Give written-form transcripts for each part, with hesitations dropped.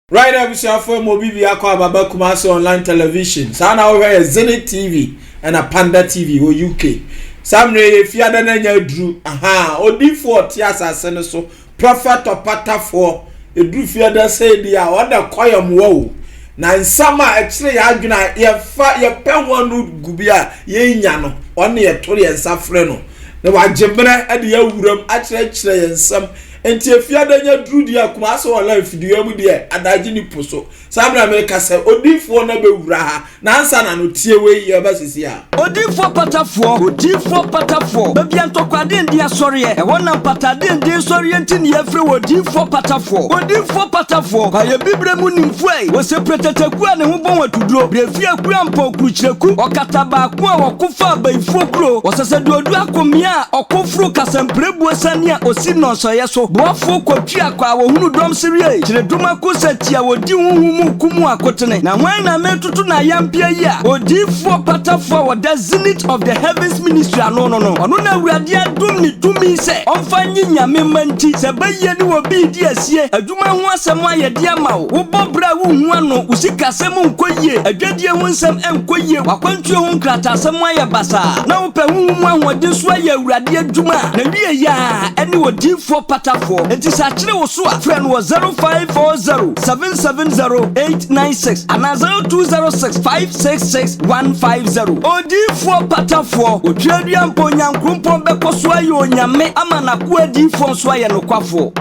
Right abusuafoɔ mu obi bi akɔ ababa Kumasi online television saa na wohwɛ yɛ Zenith TV ɛna Panda TV wɔ UK saa mmerɛ yɛ fiada no anya aduru aha odiifoɔ ɔte asase no so Prɔfɛt ɔpatafoɔ, ɛduru fiada sɛi deɛ a, ɔda kɔ yɛ mmoa o. Na nsɛm a ɛkyerɛ yɛn adwene a yɛfa yɛpɛ ho ano gu bi a yɛnnya no, ɔne yɛto yɛn nsa frɛ no. Na wagye mmerɛ de yɛn awuram akyerɛkyerɛ yɛn nsɛm. Nti efiada nya duru deɛ a, Kumasi Online fidua mu deɛ, adagye ni po so. Saa bere a mereka sɛ odiyifoɔ no abɛwura ha, na ansa na no, tie wei, yɛreba seesei a. Odiyifoɔ patafoɔ, odiyifoɔ patafoɔ, baabi a ntɔkwa denden asɔreɛ, ɛhɔ na mpata denden sɔreɛ nti na yɛfrɛ wo odiyifoɔ patafoɔ. Odiyifoɔ patafoɔ, kwaeɛ bibire mu nimfoɔ ei, wose prɛtɛtɛkuo a ne ho bɔn atuduro, berɛfie akua mpɔn kurukyerɛku, ɔkata baako a wɔko fa abayifoɔ kuro, ɔsɛsɛduoduo akomea a ɔko foro kasampirebuo sane a ɔsi nnɔnsɔeɛ so, boafoɔ kɔtwi akɔ a wɔhunu dɔm sereɛ, kyerɛ dum ako sɛ tia wɔdi honhom mu ku mu akotene. Na hwan na meretoto n'ayampeɛ yi a odiyifoɔ patafoɔ a ɔda Zenith of the Heavens Ministry ano no no? Ɔno na Awurade adom ne tumi sɛ ɔmfa nye Nyame mma nti, sɛ bayie ne obi redi asie, adwuma ho asɛm a yɛde ama wo, wobɔ bra a wonhu ano, wo sikasɛm nkɔ yie, adwadie ho nsɛm nkɔ yie, w'akwantuo ho nkrataasɛm ayɛ basaa, na wopɛ honhom mu ahoɔden so ayɛ Awurade adwuma a, n'awieɛ ara ne odiyifoɔ patafoɔ. Enti sɛ akyere wo so a, frɛ no wɔ 0540 770 896 anaa 0206 566 150. Odiyifoɔ patafoɔ, Otweadua mpo Onyankrompɔn bɛkɔ so ayɛ Onyame ama n'akoa adiyifoɔ nso ayɛ nokwafoɔ.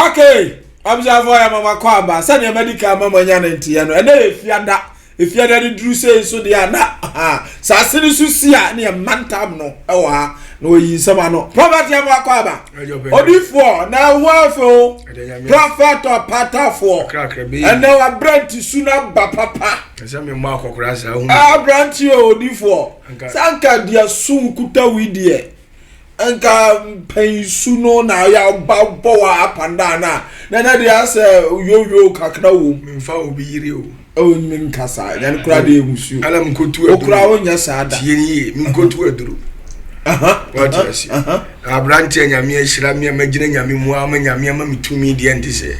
Okay, abusuafoɔ yɛ mama kɔ aba sɛdeɛ madi kan ma mo anya ne nteɛ no ɛnɛ yɛ fiada efiada de duru sei nso deɛ a na ha saase no so si a ne yɛ mantam no ɛwɔ ha na wɔyi nsɛm ano prɔfɛt yɛ mama kɔ aba odifoɔ na ɛho afɛ o prɔfɛt ɔpatafoɔ ɛnɛ wabrante su no aba papa abrante o odifoɔ sanka deɛ so kuta wi deɛ Nka mpanyinsu no na ɔyɛ ɔba bɔ wa up and down na na na deɛ asɛ yoyo kakra wɔ mu. Nfa obi yiri o. O mi nkasa yɛn kura de emusuo. Ala mi nkotu aduro. Okura o nyɛ saa da. Tie ni yie mi nkotu aduro. Wati ase. Aberanteɛ nyame ahyira mi ama gyina nyame mu ama nyame ama mi tumi deɛ nti sɛ.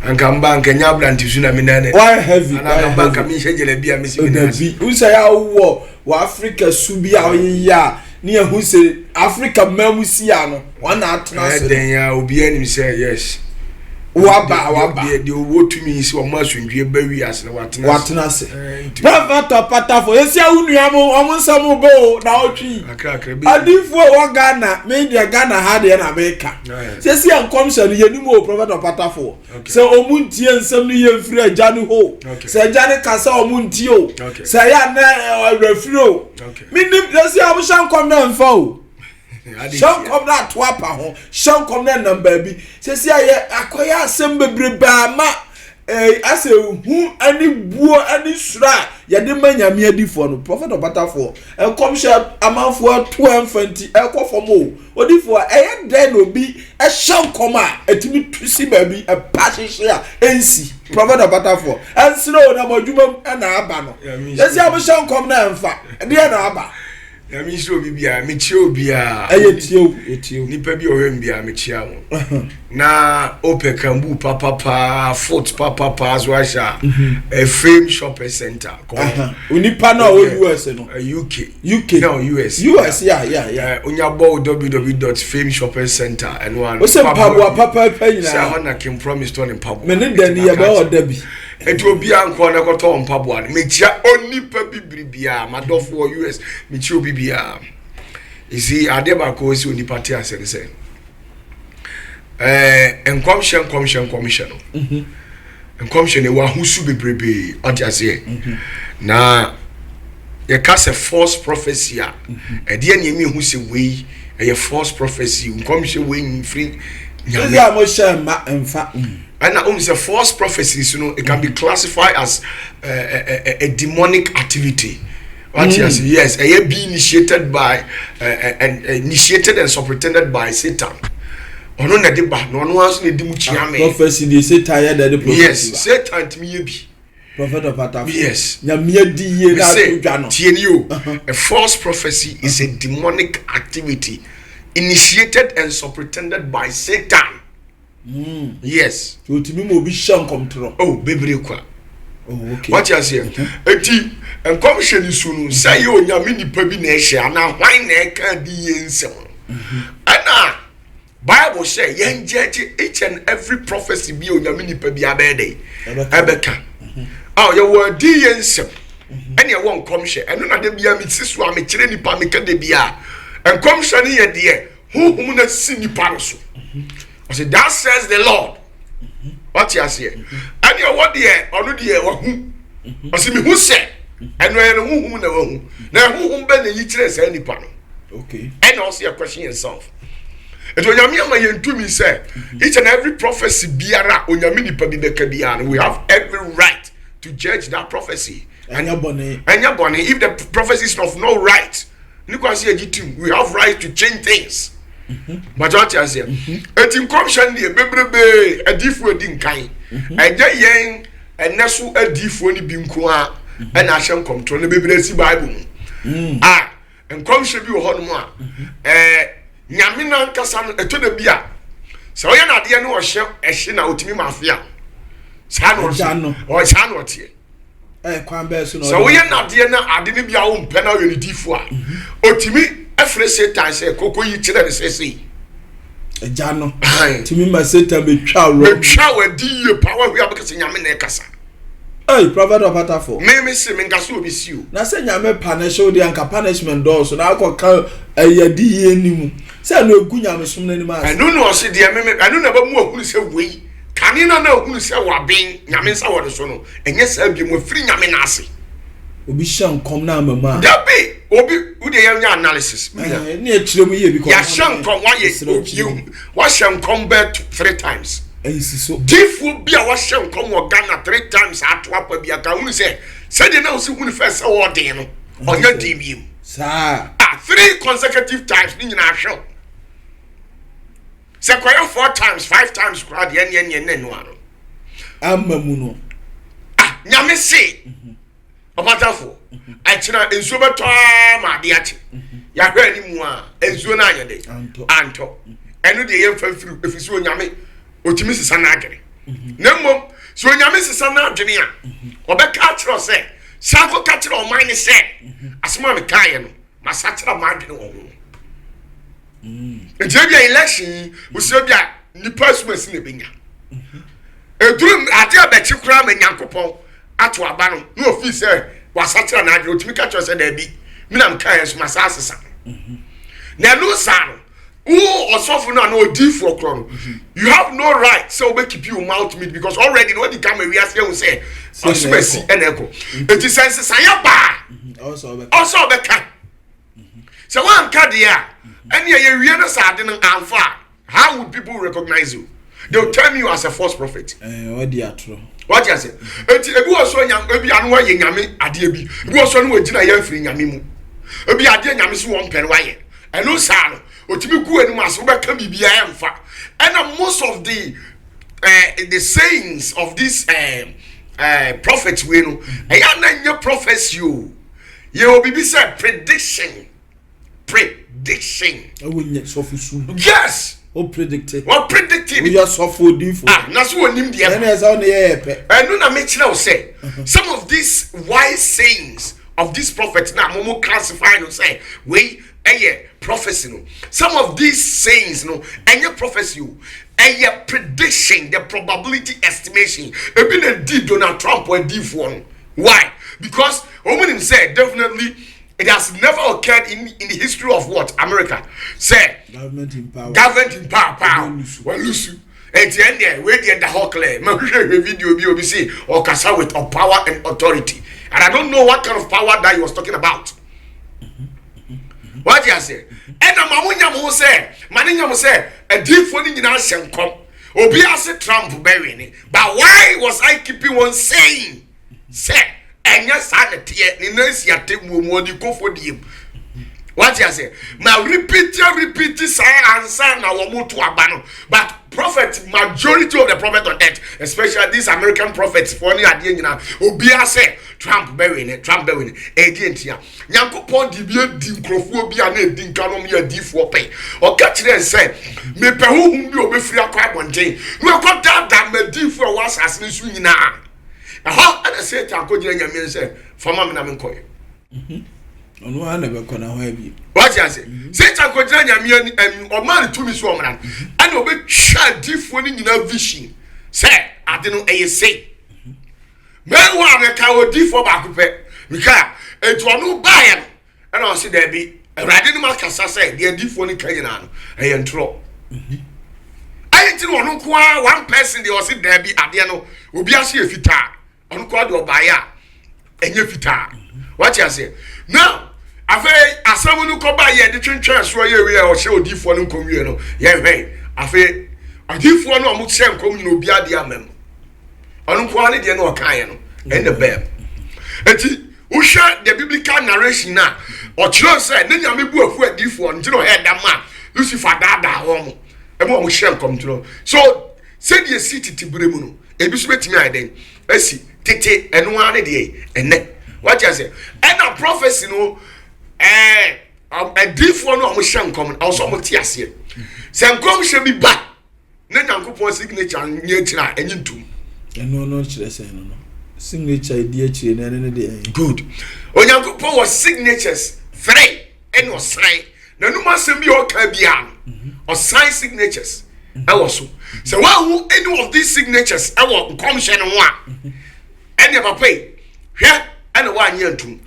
Anka mba anka nya aberante su na mi nan. Why heavy? Anka mba anka mi nhyɛ gyalabi a mi si mi nan ase. Dabi. N sɛ yà wɔ wɔ Africa su bi a ɔyɛ a. Ne yɛhu sɛ Africa mmaa mu si a no wɔn na atena ase. Ɛyɛ dɛn a obiara nim sɛ yes. Waba waba. Deɛ deɛ owó tumi sɛ wɔn asomdwie ba wiase na watena ase. Watena ase. Prɔfɛtɔ patafo esi awo nua mo wɔn nsɛm bɔ o na ɔtwi. Adiifoɔ wɔ Ghana me deɛ Ghana ha deɛ na meka. Sɛsi a nkɔmhyɛ no yɛnim o prɔfɛtɔ patafoɔ. Sɛ ɔmo ntie nsɛm no yɛ mfiri agya no hɔ o. Sɛ agya no kasa ɔmo ntie o. Sɛ ɛyɛ a na ɛwerɛfiri o. Menim sɛsi a wɔhyɛ nkɔm na ɛmfa o. Hyɛ nkɔm na ato apa ho. Hyɛ nkɔm na ɛnam baabi. Sɛsi a yɛ akɔyɛ asɛm bebrebe ama eh, asɛ hu ne buo ne suro a yɛde ma nyame adifoɔ no. Prɔfɛt ɔbatafoɔ nkɔmhyɛ amanfoɔ ɛto ɛmfa nti ɛkɔ fam o. Odifoɔ ɛyɛ dɛn na obi ɛhyɛ nkɔm a ɛtumi tu si baabi ɛpa hyehye a ɛnsi. Prɔfɛt ɔbatafoɔ ɛnsere o na mo adwuma mu ɛna aba no. Sɛsi a mohyɛ nkɔm na ɛmfa ɛdeɛ na aba. Nyame nhyira obi biara, mekyia obiara. Ɛyɛ tie o, ɛtie o. Nipa bi ɔhwɛ mu biara mekyia mo. Na opɛ kambu papapaa, foot papapaa so ahyɛ a, mhm. Frame Shopping Center. Kɔ. Onipa na ɔwɔ US no. UK. UK. Na US. US ya ya ya. Onya bɔ www.fameshoppingcenter ɛno ano. O sɛ mpaboa papaapa nyinaa. Sɛ ɛhɔ na King Promise tɔ ne mpaboa. Mɛ ne dani yɛ bɛ ɔda bi. Eti obiara nkɔ na kɔtɔ mpaboa no. Mekyia onipa bibiri biara, madɔfo wɔ US, mekyia obi biara. Esi adeɛ baako a ɔsi onipa te ase ne sɛ, ɛɛ nkɔmhyɛ nkɔmhyɛ nkɔmhyɛ no. Mhm. Nkɔmhyɛ no ɛwɔ ahosu bebrebe, ɔte aseɛ. Mhm. Na yɛka sɛ false prophecy a, mhm. ɛdeɛ nneɛma ehu sɛ wei ɛyɛ false prophecy, nkɔmhyɛ wei mfiri nyame. Ɛsɛ a mo hyɛ mma mfa. Ɛna ohun sɛ false prophecies no it can be classified as a, a, a, a demonic activity. What mm. yes, yes, ɛyɛ be initiated by uh, and uh, initiated and superintended by Satan. Ɔno na ɛde ba na ɔno ara nso na ɛdi mu kyia me. Prophecy de Satan yɛ na ɛde prophecy ba. Yes, Satan tumi yɛ bi. Prophet Ɔpatafo. Yes. Nyame adi yie na ato dwa no. Tie ni o. A false prophecy is a demonic activity initiated and superintended by Satan. Mm. Yes. Otumi ma obi hyɛ nkɔmtorɔ. Oh, bebree kwa. Oh, okay. Wate aseɛ. Mm-hmm. Eti nkɔmhyɛ ni su no sɛ yɛ onyame nipa bi na ɛhyɛ anaa hwan na ɛka di yie nsɛm no. Mm-hmm. Ɛna Bible sɛ yɛn judge each and every prophecy bi a onyame nipa bi abɛyɛ dɛ ɛbɛka a yɛwɔ adi yɛ nsɛm ɛne ɛwɔ nkɔmhyɛ. Ɛno na de bia mesi so a mekyerɛ nipa meka de bia nkɔmhyɛ no yɛ deɛ honhom na si nipa no so. Ɔsɛ that says the Lord. Ɔte aseɛ. Ɛne ɛwɔ deɛ ɔno deɛ wahu. Ɔsɛ mehu sɛ ɛno ɛyɛ no honhom na wahu. Na honhom bɛ na yi kyerɛ saa nipa no. Ɛna ɔsɛ yɛ question yourself. Nti onyame ama yɛn tumi sɛ each and every prophecy biara onyame nipa bi bɛka biara no, we have every right to judge that prophecy. Ɛnyɛ bɔne. Ɛnyɛ bɔne. If the prophecy is of no right, ne kwan sɛ yɛgye tim, we have right to change things. Bàtà ɔte aseɛ. Eti nkɔmhyɛ no deɛ bebrebe adiifoɔ adi nkan. Ɛnyɛ yɛn ɛnɛ so adiifoɔ no bi nko a ɛna ahyɛ nkɔmtorɔ no, bebree si Bible mu. A nkɔmhyɛ bi wɔ hɔnom a nyame nankasa no ɛtɔ da bi a sɛ ɔyɛ n'adeɛ no ɔhyɛ ɛhye na ɔtumi ma afea saa na ɔhyɛ saa na ɔteɛ. Sɛ woyɛ n'adeɛ na ade no bi a wompɛ na ɔyɛ ne diifo a, ɔtumi ɛfrɛ Satan sɛ koko yi kyerɛ ne sɛsei. Agya no tumi ma Satan bɛtwa worɔ bɛtwa wadi yie paa wahwe abɛka sɛ nyame na ɛkasa. Hey, Prophet Ɔpatafo. Me me se me nka so obi si o. Na sɛ nyame punish wo deɛ anka punishment dɔɔso na akɔka ɛyɛ di yie ni mu. Sɛ ɛno egu nyamesom n'anim ase. Ɛno na ɔse deɛ me me ɛno na ɛbɛmu ahunu sɛ wei kane na na ahunu sɛ waben nyame nsa wɔ ne so no ɛnyɛ saa biom wafiri nyame no ase. Obi hyɛ nkɔm na ama mu a. Dabi obi wo deɛ yɛnyɛ analysis. Ɛɛ ne ɛkyerɛ mu yie bi kɔ. Yɛahyɛ nkɔm wayɛ wahyɛ nkɔm bɛɛ three times. Ɛnsi so. Diifoɔ bi a wahyɛ nkɔm wɔ Ghana three times ato apa bi aka hunu sɛ sɛdeɛ na ɔsi hunu fɛ sɛ ɔɔden no ɔnyɛ den biem. Saa. Ah, three consecutive times ne nyinaa hwɛ o. Sɛ kɔyɛ four times, five times koraa deɛ ɛneɛ neɛ ne no ano. Ama mu no. Ah, nyame se. Ɔpatafo, akyena nsuo bɛtɔ ara ma ade akye. Yɛahwɛ anim a, nsuo no anyɛ de. Antɔ. Ɛno deɛ yɛmfa mfiri ɛfiri sɛ onyame ɔtumi sesa n'adwene. Na mmom, sɛ onyame sesa n'adwene a, ɔbɛka akyerɛ sɛ, san kɔka kyerɛ ɔman ne sɛ, asɛm a mekaeɛ no, masakyera m'adwene wɔ ho. Nti ebia election yi, wosɛ ebia nipa asumasi na ebenya. Eduru ade a bɛkye koraa ma Nyankopɔn ato aba no na ofii sɛ wasakyera n'adwene, otumi ka kyerɛ sɛ daabi, me na mekaeɛ nso masa asesa. Na ɛno saa no, wo ɔsɔfo no anaa odiifoɔ korɔ no, you have no right sɛ wobɛ keep your mouth mute because already na wadi ka ma wiase ahu sɛ ɔsomasi ɛna ɛkɔ. Eti sɛ nsesaeɛ baa, ɔsɛ ɔbɛka. Sɛ wanka deɛ a, ɛne ɛyɛ wie no sɛ ade no amfa a, how would people recognize you? They will term you as a false prophet. Ɔdi atoro. Wati ase. Eti ebi wɔ so nya ebi ano ayɛ nyame adeɛ bi. Ebi wɔ so no wɔgyina yɛ mfiri nyame mu. Ebi adeɛ nyame so wɔn pɛ no wayɛ. Ɛno saa no, otumi gu anim ase wobɛka biribiara ɛmfa. Ɛna most of the sayings of this prophet wei no, ɛyɛ ana nyɛ prophecy o. Yɛ wɔ biribi sɛ prediction. Prediction. Ɛwɔ nyɛ sɔfo su. Yes. O predicte. Wɔ predicte. Woyɛ sɔfo odinfo. Ah, na so onim deɛ. Ɛna ɛsɛ ɔne yɛ yɛ pɛ. Ɛno na mekyerɛ wo sɛ some of these wise sayings of these prophets na mo mo classify no sɛ wei ɛyɛ prophecy no. Some of these sayings no ɛnyɛ prophecy o. Ɛyɛ prediction, the probability estimation. Ebi na di Donald Trump adiifoɔ no. Why? Because wɔn nim sɛ definitely it has never occurred in the history of what America say government in power, government in power power walusu. Eti ɛndeɛ wei deɛ da hɔ clear. Ma hwehwɛ hwɛ video bi obi si ɔkasa with of power and authority, and I don't know what kind of power that he was talking about. Wati ase? Ɛna ma mo nya mo ho sɛ ma ne nya mo sɛ adiifoɔ no nyinaa hyɛ nkɔm. Obi ase Trump bɛwene, but why was I keeping on saying sɛ ɛnyɛ saa na teɛ ne nan si atemmuo mu ɔde kɔfɔ die mu? Wati ase? Ma repeat repeat saa ansa na wɔn to aba no, but Prophet, majority of the prophet on earth, especially these American prophets foɔ ne adeɛ nyinaa, obiara sɛ Trump bɛwe ne, Trump bɛwe ne. Ɛdeɛ ntia? Nyankopɔn de bi adi nkurɔfoɔ bi a na ɛdi nka nom yɛ adiifoɔ pɛn. Ɔka kyerɛ sɛ, mepɛ honhom bi a ɔbɛfiri akɔ abɔnten na wakɔ daadaa m'adiifoɔ a ɛwɔ asase no so nyinaa. Ɛhɔ ɛna Satan kɔgyina Nyame sɛ, fa ma me na menkɔyɛ. Ɔno ara na ɛbɛkɔ na hɔ abi. Wate ase? Satan kɔgyina Nyame ani, ɛm, ɔmaa no tumi so ɔmmra no, ɛna ɔbɛtwa adiifoɔ no nyinaa vision sɛ ade no ɛyɛ sei. Meanwhile, meka odiifoɔ baako pɛ, Mikael, enti ɔno baeɛ no, ɛna ɔse daabi, Awurade no makasa sɛ deɛ adiifoɔ no ka nyinaa no, ɛyɛ ntorɔ. Ɛyɛ nti na ɔno nko ara one person deɛ ɔse daabi, adeɛ no, obi ase yɛ fitaa. Ɔno koraa deɛ ɔbaeɛ a ɛnyɛ fitaa. Wate aseɛ? Now, afei asɛm no kɔba yɛ de twentwɛn soɔ yɛ wie a ɔhyɛ odiifoɔ no nkɔm wie no, yɛhwɛn. Afei odiifoɔ no a wɔhyɛ nkɔm nyina obi adeɛ ama mu. Ɔno nko ara ne deɛ na ɔkaeɛ no ɛna bɛɛ mu. Eti wohwɛ the biblical narration a ɔkyerɛ sɛ ne Nyame bu afu adiifoɔ no nti na ɔyɛ da ma Lucifer daadaa wɔn mo ɛma wɔn hyɛ nkɔm nti so sɛdeɛ si tete bere mu no ebi nso bɛtumi ayɛ dɛn asi tete ɛno ara ne deɛ ɛnɛ wate ase ɛna prophecy no ɛɛ adiifoɔ no a wɔhyɛ nkɔm no ɛwɔ sɛ wɔte aseɛ sɛ nkɔmhyɛ bi ba na Nyankopɔn signature nyɛ akyire a ɛnye ntom. Ɛno no kyerɛ sɛ no no signature di akyire no ɛno ne deɛ. Good. Onyankopɔn wɔ signatures three ɛna ɔsan n'anum asɛm bi a ɔka biara no ɔsan signatures ɛwɔ so. Sɛ wɔahu any of these signatures ɛwɔ nkɔmhyɛ no ho a ɛne papa yi hwɛ ɛna wɔanyɛ ntom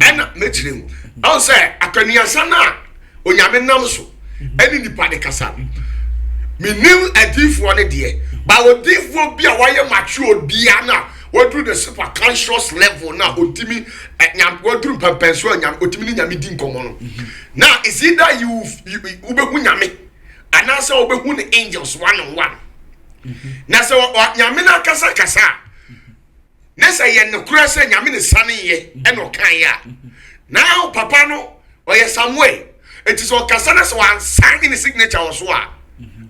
ɛna mɛkyerɛ mu ɛwɔ sɛ akwanuasa no a Onyame nam so ɛne nipa de kasa no. Menim adiifoɔ no deɛ, ba odiifoɔ bi a wayɛ mature bia no a waduru the super conscious level na otimi nyam waduru mpɛmpɛnso a nyame otimi ne nyame di nkɔmmɔ no. Na is either you wobɛhu nyame anaasɛ wobɛhu ne angels one on one. Na sɛ nyame no akasa kasa a na sɛ yɛ nokorɛ sɛ Nyame ne saneeɛ ɛna ɔkaeɛ a, na papa no ɔyɛ Samuel, enti sɛ ɔkasa na sɛ wansan ne signature wɔ so a,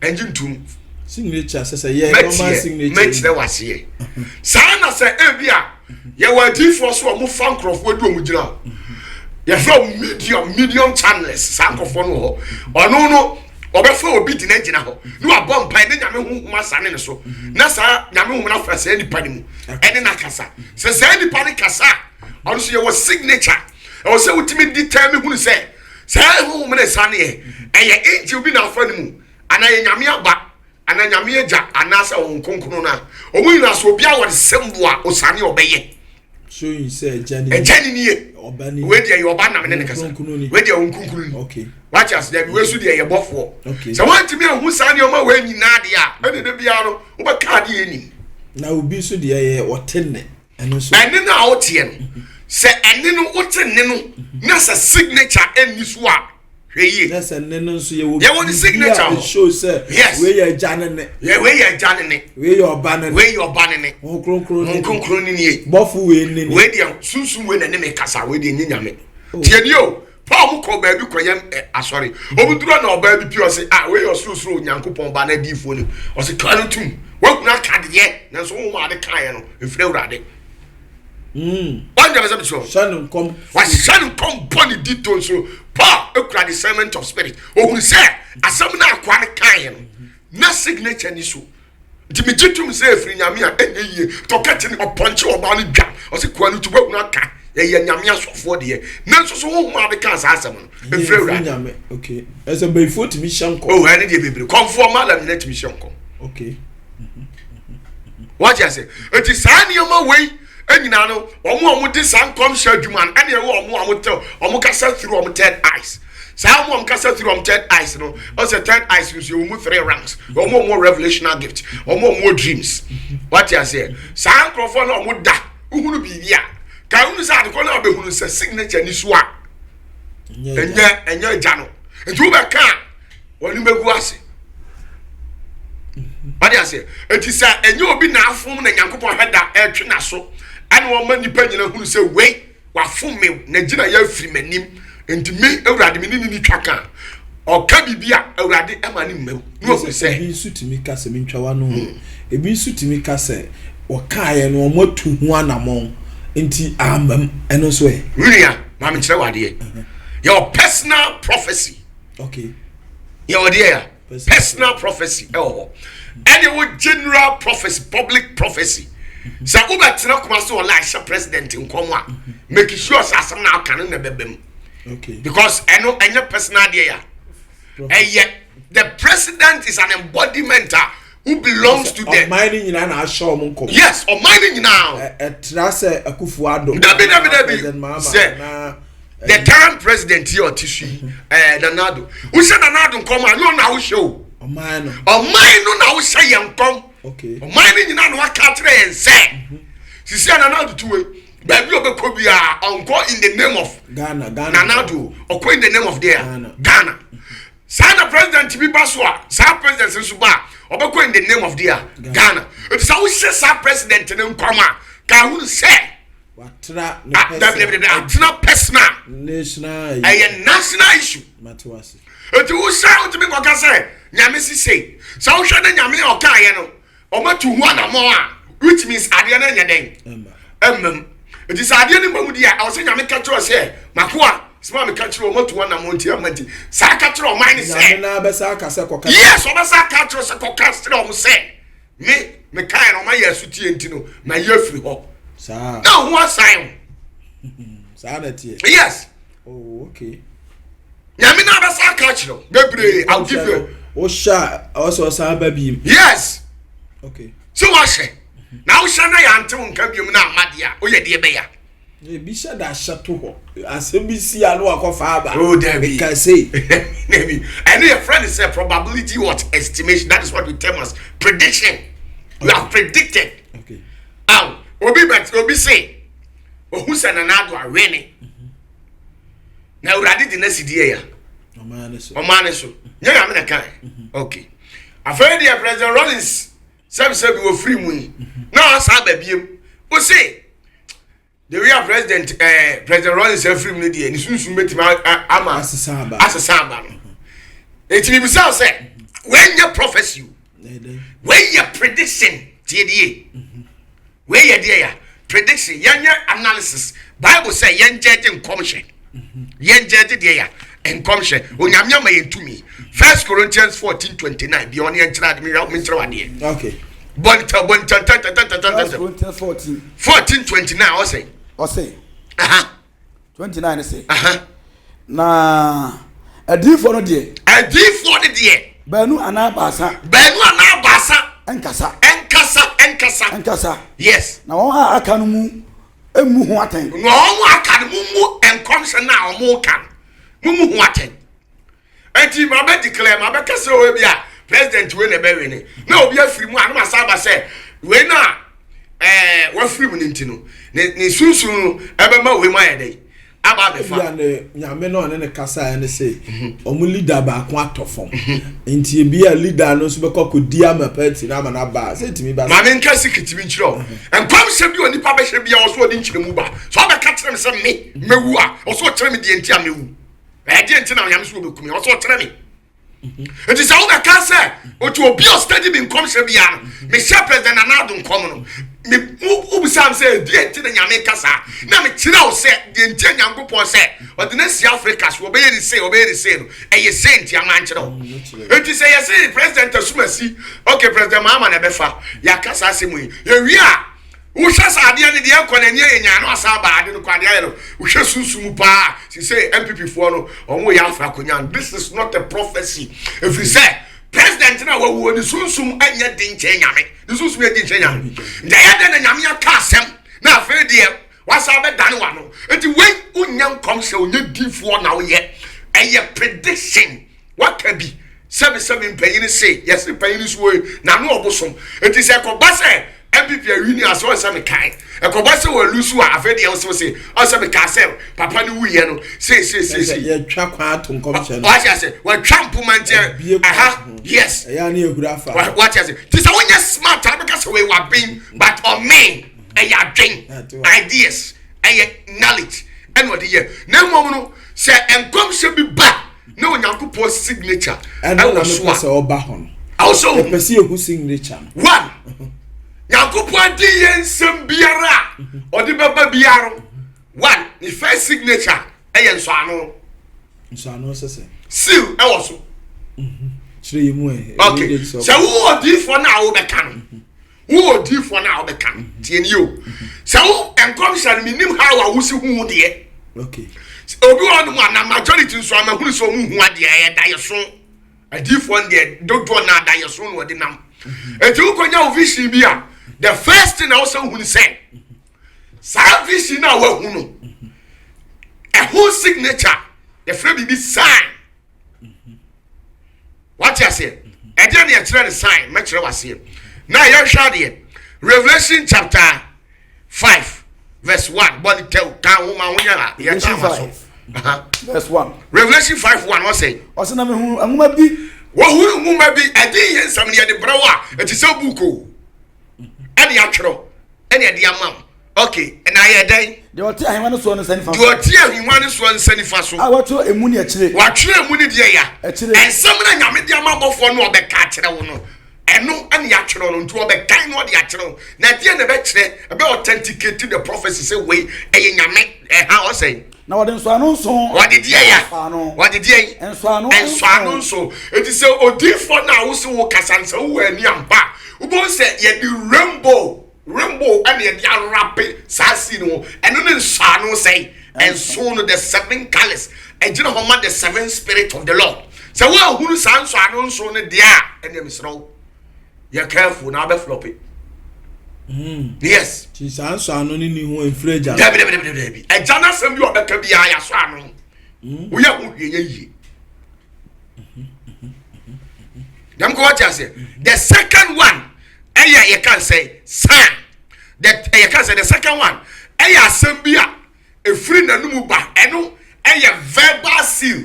ɛngye ntom. Signature sɛ sɛ yɛ normal signature. Mɛkyerɛ waseɛ. Saa na sɛ ebi a yɛwɔ adiifoɔ so a wɔfa nkurɔfoɔ di wɔn gyina hɔ. Yɛfrɛ wɔn medium, medium channels, saa nkurɔfoɔ no wɔ hɔ. Ɔno no ɔbɛfa obi de no agyina hɔ na wabɔ mpae na Nyame honhom asane ne so na saa Nyame honhom no afa saa nipa no mu ɛne no akasa. Sɛ saa nipa no kasa a, ɔno nso yɛwɔ signature. Ɛwɔ sɛ wotumi determine hunu sɛ saa honhom no ɛsaneɛ ɛyɛ angel bi na afa no mu anaa ɛyɛ Nyame aba anaa Nyame agya anaasɛ Honhom Kronkron no a. Wɔn nyinaa so obiara wɔ ne symbol a ɔsane ɔbɛyɛ. Showing sɛ agya ni. Agya ni nie. Ɔba ni. Wei deɛ yɛ ɔba nam ne ne kasa. Wei deɛ wɔn kunkun ni. Okay. Wate ase dɛbi wei so deɛ yɛ bɔfoɔ. Okay. Sɛ wɔntumi ahu saa nneɛma wei nyinaa deɛ a ɛna de biara no wobɛka adeɛ yɛ nim. Na obi nso deɛ yɛ ɔte nne. Ɛno nso. Ɛne no a woteɛ no sɛ ɛne no wote nne no na sɛ signature ɛnni so a. Hwɛ yie. Na sɛ ne no nso yɛwɔ yɛwɔ ne signature hɔ. Show sɛ yes. Wei yɛ agya ne ne. Yɛ wei yɛ agya ne ne. Wei yɛ ɔba ne ne. Wei yɛ ɔba ne ne. Honhom kronkron ne ne. Honhom kronkron ne nie. Bɔfo wei ne ne. Wei deɛ sunsum wei na ne me kasa wei deɛ nye nyame. Oh. Tie nie o. Paul mu kɔ baabi kɔ yɛm ɛ asɔre. Obi duro na ɔbaa bi pii ɔse ah wei yɛ ɔsorosoro Onyankopɔn ba na adiifoɔ ni. Ɔse kaa no tum. Wahunu akadeɛ nanso honhom ade kaeɛ no mfiri Awurade. Wɔn jɛ bɛ sɛ Hyɛ no nkɔm. Wahyɛ no nkɔm bɔ ne di to nso. Paul ekura discernment of spirit. Ohun sɛ asɛm na akoa no kaeɛ no na signature ni so. Nti megye tom sɛ efiri Nyame a ɛnyɛ yie. Tɔkɛte no ɔpɔnkye ɔbaa no dwa. Ɔse koa no ti wahunu aka. Yɛyɛ Nyame asɔfoɔ deɛ. Nanso so honhom a ɔde kaa saa asɛm no efiri Awurade. Nyame. Okay. Ɛsɛ bɛyifoɔ tumi hyɛ nkɔm. Oh ɛne deɛ bebree. Kɔmfoɔ malam nyina tumi hyɛ nkɔm. Okay. Wate ase? Eti saa nneɛma wei nyinaa no, wɔn a wɔde saa nkɔmhyɛ adwuma no, ɛna ɛwɔ wɔn a wɔtɛ wɔn kasa through wɔn third eyes. Saa wɔn a wɔn kasa through wɔn third eyes no, ɔsɛ third eyes nso yɛ wɔn mu three ranks. Wɔn a wɔwɔ revelational gift, wɔn a wɔwɔ dreams. Wate aseɛ? Saa nkurɔfoɔ no a wɔn da, wohunu biribi a, ka wohunu sɛ adekɔ no a wɔbɛhunu sɛ signature ni so a, ɛnyɛ ɛnyɛ agya no. Nti wobɛka a, wɔn bɛgu ase wade aseɛ eti sɛ ɛnyɛ obi na afom na Nyankopɔn hwɛ da ɛtwe n'aso ɛna ɔma nipa nyina hunu sɛ wei wafom me na gyina yɛ afiri m'anim nti me awurade me ne ne ni twa ka. Ɔka biribi a Awurade ma ne mma mu na wahu sɛ. Ebi nso tumi ka sɛ, mentwa w'ano o, ebi nso tumi ka sɛ wɔkaeɛ no wɔatu ho anammɔn nti amma mu, ɛno nso ɛ? Me nua, ma menkyerɛ wo adeɛ. Yɛwɔ personal prophecy. Okay. Yɛwɔ deɛ ya? Personal prophecy ɛwɔ hɔ. Ɛne wɔ general prophecy, public prophecy. Sɛ wobɛtena kuma so ɔla ahyɛ president nkɔm a, make sure sɛ asɛm na aka no na ɛbɛba mu. Okay. Because ɛno ɛnyɛ personal deɛ ya. Ɛyɛ the president is an embodiment a who belongs to the. Ɔman no nyinaa na ahyɛ wɔn nkɔm. Yes, ɔman no nyinaa. Ɛtra sɛ Akufo Addo. Dabi dabi dabi. Sɛ the current president yi ɔte so yi ɛɛ Nana Addo. Wohyɛ Nana Addo nkɔm a, nyɛ ɔna wohyɛ o. Ɔman no. Ɔman no na wohyɛ yɛn nkɔm. Okay. Ɔman no nyinaa na waka akyerɛ yɛn sɛ. Sisi a Nana Addo tuwe baabi a ɔbɛkɔ biara ɔnkɔ in the name of. Ghana Ghana. Nana Addo ɔkɔ in the name of there. Ghana. Ghana. Saa na president bi ba so a, saa president nso ba a, ɔbɛkɔ in the name of their Ghana. Eti sɛ wohyɛ saa president no nkɔm a, ka ahunu sɛ. Watra ne personal. Atena personal. National. Ɛyɛ national issue. Mate wase. Eti wohyɛ wotumi kɔka sɛ nyame sise. Sɛ wohwɛ ne nyame a ɔkaeɛ no, ɔmatu ho anammɔn a, which means adeɛ no nyɛ dɛn. Ɛmmam. Eti sɛ adeɛ no mmamu di a, ɛwɔ sɛ nyame ka kyerɛ sɛ makoa sima mi ka kyerɛ ɔmo atu anammɔn nti ɛmma nti saa ka kyerɛ ɔman ne sɛ. Nyame na bɛsa aka sɛ kɔka. Yes, ɔbɛsa aka kyerɛ sɛ kɔka kyerɛ ɔmo sɛ me me kae no ɔmo ayɛ asutie nti no ma yɛ afiri hɔ. Saa. Na ho asan o. Saa na teɛ. Yes. Oh, okay. Nyame na bɛsa aka kyerɛ o bebree I will give you. O hyɛ a ɔsɛ ɔsan ba bi. Yes. Okay. Sɛ wahyɛ na wohyɛ na yɛante wo nka biom na ama deɛ a woyɛ deɛ bɛya. Ebi hyɛ da ahyɛ to hɔ asɛm bi si a no wakɔ fa aba. Oh, dabi. Meka sei. Dabi. Ɛno yɛ friend sɛ probability what estimation that is what we term as prediction. You have predicted. Okay. Aw obi bɛ obi se ohu sɛ Nana Addo awene. Na Awurade de n'asi deɛ ya. Ɔman ne so. Ɔman ne so. Nyɛ nyame na kan. Okay. Afei deɛ President Rawlings sɛbisɛbi wɔ firi mu yi na ɔsan aba biem. O se the way a president President Rawlings afiri mu no deɛ ne sunsun betumi ama asesa aba. Asesa aba no. Eti mi bisa sɛ wɔnyɛ prophecy o. Wɔyɛ prediction tie die. Wɔyɛ deɛ ya prediction yɛnyɛ analysis. Bible sɛ yɛn gyɛgye nkɔmhyɛ. Yɛn gyɛgye deɛ ya nkɔmhyɛ. Onyame ama yɛn tumi. First Corinthians 14:29 bi ɔne yɛn kyerɛ ade mi nkyerɛ wadeɛ. Okay. Bɔntɛ bɔntɛ ntɛntɛntɛntɛntɛntɛ. First Corinthians 14. 14:29 ɔsɛ. Ɔsɛ. 29 sɛ. Na adiifoɔ no deɛ. Adiifoɔ no deɛ. Baanu anaa baasa. Baanu anaa baasa. Nkasa. Nkasa nkasa. Nkasa. Yes. Na wɔn a aka no mu emu ho atɛn. Na wɔn a aka no mu mu nkɔmhyɛ na wɔn ka no mu mu ho atɛn. Eti ma bɛ declare ma bɛ kasa wɔ bi a president wei na ɛbɛ wini na obi afiri mu a na ma sa aba sɛ wei na wafiri mu ne nti no ne sunsun no ɛbɛma wei mu ayɛ dɛ aba abɛfa. Ebi a ne nyame na ɔne ne kasa yɛ ne se ɔmo leader baako atɔ fam nti ebi a leader no nso bɛkɔ akɔdi ama party na ama na ba sɛ etimi ba. Maame nka sikiti bi nkyerɛ o nkɔmhyɛ bi onipa bɛhyɛ bi a ɔso ɔde nkyerɛ mu ba so ɔbɛka kyerɛ me sɛ me mewu a ɔso ɔkyerɛ me deɛ nti a mewu. Ɛdeɛ nti na onyame so wɔbɛkum ɔsɛ ɔkyerɛ me nti sɛ wobɛka sɛ ɔti obi a ɔstadi me nkɔmhyɛ biara no mehyɛ President Nana Addo nkɔm no wobisa m sɛ deɛ nti na nyame ka saa na mekyerɛ wo sɛ deɛ nti a Nyankopɔn sɛ ɔde no asi Africa so ɔbɛyɛ ne sei ɔbɛyɛ ne sei no ɛyɛ sei nti ama nkyerɛ wo nti sɛ yɛse President Asumasi okay President Mahama na ɛbɛfa yɛaka saa asɛm yi yɛwie a wohwɛ sɛ adeɛ no deɛ ɛkɔ n'ani ayɛ nyaa no asan aba ade no kɔ adeɛ ayɛ no wohwɛ sunsun mu paa si sɛ NPP foɔ no wɔn yɛ afa akonnwa no this is not a prophecy efiri sɛ president na wawuo ne sunsum nyɛ den nkyɛn nyame ne sunsum yɛ den nkyɛn nyame nti ɛyɛ dɛ na nyame aka asɛm na afei deɛ wasan bɛdane wano nti wei wonya nkɔm sɛ onye difoɔ na woyɛ ɛyɛ prediction waka bi sɛbi sɛbi mpanyin se yɛse mpanyin so wɔ na no ɔbosom nti sɛ ɛkɔba sɛ NPP awi ni asɛ ɔnsɛ me kae ɛkɔba sɛ wɔalu so a afei deɛ ɔsɛ sɛ ɔsɛ me kaa sɛ papa no wuyɛ no sei sei sei sei yɛtwa kwan ato nkɔmhyɛ no wate ase wɔatwa mpoma nti aha yes ɛyɛ ne ehura afa wate ase ti sɛ wonyɛ smart a bɛka sɛ wɔyɛ waben but ɔmen ɛyɛ adwen ideas ɛyɛ knowledge ɛna ɔde yɛ na mmom no sɛ nkɔmhyɛ bi ba. na Onyankopɔn signature Ɛno na ɛwɔ so mepɛ a sɛ ɔba hɔ no. Ɛwɔ sɛ ohu. Yɛpɛ sɛ yɛhu signature no. One, Nyankopɔn de yɛ nsɛm biara a ɔde bɛba biara no, one, ne first signature ɛyɛ nsɔano. Nsɔano sɛ sɛ? Seal ɛwɔ so. Kyerɛ yɛ mu ɛ. Okay, sɛ wowɔ odiifoɔ no a wobɛka no, wowɔ odiifoɔ no a wobɛka no, tie nie o. Sɛ wo nkɔmhyɛ no, menim how a wosi hu wo deɛ. Obi wɔ nom a na majority nso amahunu sɛ ɔmo hu adeɛ, ɛyɛ daeɛso. Adiifoɔ no deɛ, dodoɔ na daeɛso na ɔde nam. Eti wokɔnya wo vision bi a, the first thing na wosɛ wohu ne sɛ saa vision no a wahu no, ɛho signature, yɛfrɛ biribi sign. Wate aseɛ? Ɛdeɛ ne yɛkyerɛ ne sign, mɛkyerɛ waseɛ. Na yɛhwɛ adeɛ, Revelation chapter 5 verse 1. Bɔ ne tɛw ka ho ma ho nyɛ ha yɛta Revelation ama so. 5 verse 1. Revelation 5 1, ɔsɛ Ɔsɛ, na mehu nwoma bi. Wɔhuru nwoma bi. Ɛde yɛ nsɛm no yɛde brɛ wo a, ɛte sɛ book o, ɛne atwerɛ ɛne ɛde ama wo. Okay, ɛna ayɛ dɛn? Deɛ ɔte ahengua no soɔ no nsa nifa Deɛ so. ɔte ahengua no soɔ nsa nifa so. A wɔatwerɛ emu ne akyire. Watwerɛ mu ne deɛ ya? Akyire. Ɛnsɛm no Nyame de ama abɔfoɔ no, ɔbɛka akyerɛ wo no, ɛno ɛne yɛatwerɛ no. Nti ɔbɛkan no, ɔde akyerɛ wo. Na ɛdeɛ na ɛbɛkyerɛ, ɛbɛ authenticate the prophecy sɛ wei ɛyɛ Nyame ɛha? Ɔsɛn? Na wɔde nsɔano nson. Wɔde deɛ ya? Nsɔano. Wɔde deɛ yi? Nsɔano. Nsɔano nso. Eti sɛ odiifoɔ no a wosi wo kasa no, sɛ wowɔ ani ampa a, wobɛhu sɛ yɛde rainbow ɛna yɛde arape saa si no ho. Ɛno ne nsɔano sɛn? Nson no, the seven colours, ɛgyina hɔ ma the seven spirit of the Lord. Sɛ woahunu saa nsɔano nson no deɛ a, ɛnna mesrɛ wo, yɛ careful na abɛ flop. Yes. Ti saa nsɔano no ni ho mfiri agya no. Dabi, dabi, dabi, dabi. Ɛgya no asɛm bi a ɔbɛka biara, yɛasɔ ano. Woyɛ ho hwee nyɛ yie. Dɛm kɔ, wate aseɛ? The second one ɛyɛ, yɛka sɛ sign, the yɛka sɛ the second one ɛyɛ asɛm bi a efiri n'anum ba. Ɛno ɛyɛ verbal seal.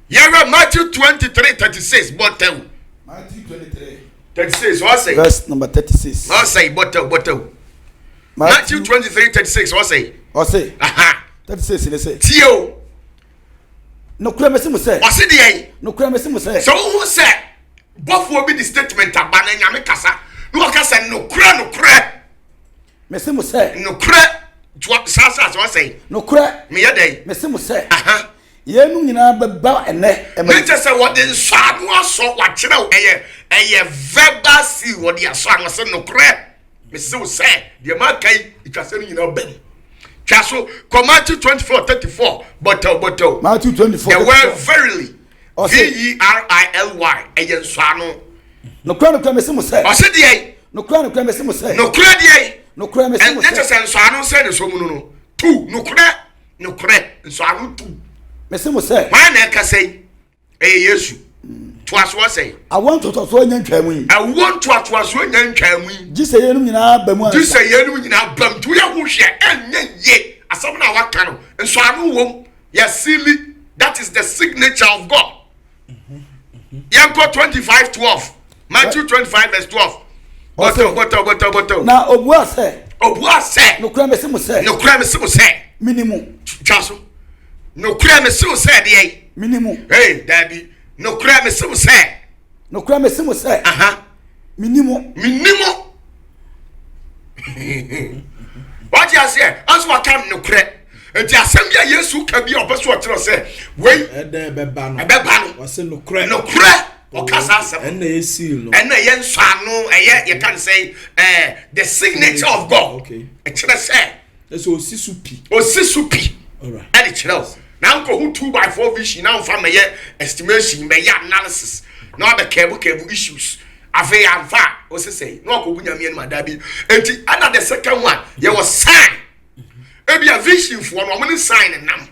Yɛhwɛ Matthew 23:36, bɔtɛw. Matthew 23. 36, ɔsɛ Verse number 36. Ɔsɛ, bɔtɛw, bɔtɛw, Matthew 23:36, ɔsɛ Ɔse 36 ne sɛ, Tie o. Nokorɛ mese mo sɛ. Ɔse deɛ yi? Nokorɛ mese mo sɛ. Sɛ wohu sɛ bɔfoɔ bi de statement aba na Nyame kasa na wɔka sɛ nokorɛ, nokorɛ, Mese mo sɛ. Nokorɛ toa saa sɛ asɛ ɔsɛ Nokorɛ. Meyɛ dɛn? Mese mo sɛ, yeinom nyinaa bɛba ɛnɛ ɛma Ne kyɛ sɛ wɔde nsɔano asɔ, wakyerɛw, ɛyɛ verbal seal. Wɔde asɔ ano sɛ nokorɛ mese wo sɛ deɛ maka yi, ɛtwa sɛ no nyinaa bam. Twa so kɔ Matthew 24:34, bɔtɛw, bɔtɛw. Matthew 24. The word verily, Ɔse- verily, ɛyɛ nsɔano. Nokorɛ, nokorɛ mese mo sɛ. Ɔse deɛ? Nokorɛ, nokorɛ mese mo sɛ. Nokorɛ deɛ? Nokorɛ mese mo Ɛnyɛ kyɛ sɛ. sɛ nsɔano sɛ ne so mu no tu nokorɛ, nokorɛ, nsɔano tu. Mese mo sɛ. Hwan na ɛkasa yi? Ɛyɛ Yesu. Toa so, ɔsɛ Awoɔ ntoatoasoɔ nya ntwaa mu yi. Ɛwoɔ ntoatoasoɔ nya ntwaa mu yi. Gye sɛ yeinom nyinaa ba mu gye ansa. Sɛ yɛnom nyinaa bam. Nti woyɛ ho hwɛ, ɛnyɛ ye. Asɛm no a waka no, nsɔano wom, yɛsili. That is the signature of God. Yɛnkɔ 25:12, Matthew 25 verse 12. Bɔtɔ, bɔtɔ, bɔtɔ, bɔtɔ. Na obua sɛ. Obua sɛ. Nokorɛ mese mo sɛ. Nokorɛ mese mo sɛ. Mini mu. Twa so. Nokorɛ mese wo sɛ deɛ yi? Mini mu. Hey, daabi. Nokorɛ mese wo sɛ. Nokorɛ mese mo sɛ. Mini mu. Mini mu. Wate aseɛ? Ɔnso waka nokorɛ. Nti asɛm bi a Yesu ka bi a ɔpɛ so ɔkyerɛ sɛ wei ɛdɛn ɛbɛba no. Ɛbɛba no. Ɔse nokorɛ. Nokorɛ, ɔka saa asɛm. Ɛnna ɛyɛ seal no. Ɛnna ɛyɛ nsɔano, ɛyɛ, yɛka no sɛ the signature of God. Ɛkyerɛ sɛ Ɛsɛ osi so pi. Osi so pi. Alright. Ɛde kyerɛ wo na nkɔho 2 by 4 vision na nfa mɛyɛ estimation, mɛyɛ analysis na wabɛ kɛɛbo kɛɛbo issues. Afei amfa a, ɔsɛ sɛ na wakɔgu Nyame anim adaa bi. Enti ɛna the second one, yɛwɔ sign. Ebi a vision foɔ no, ɔmo ne sign ne nam.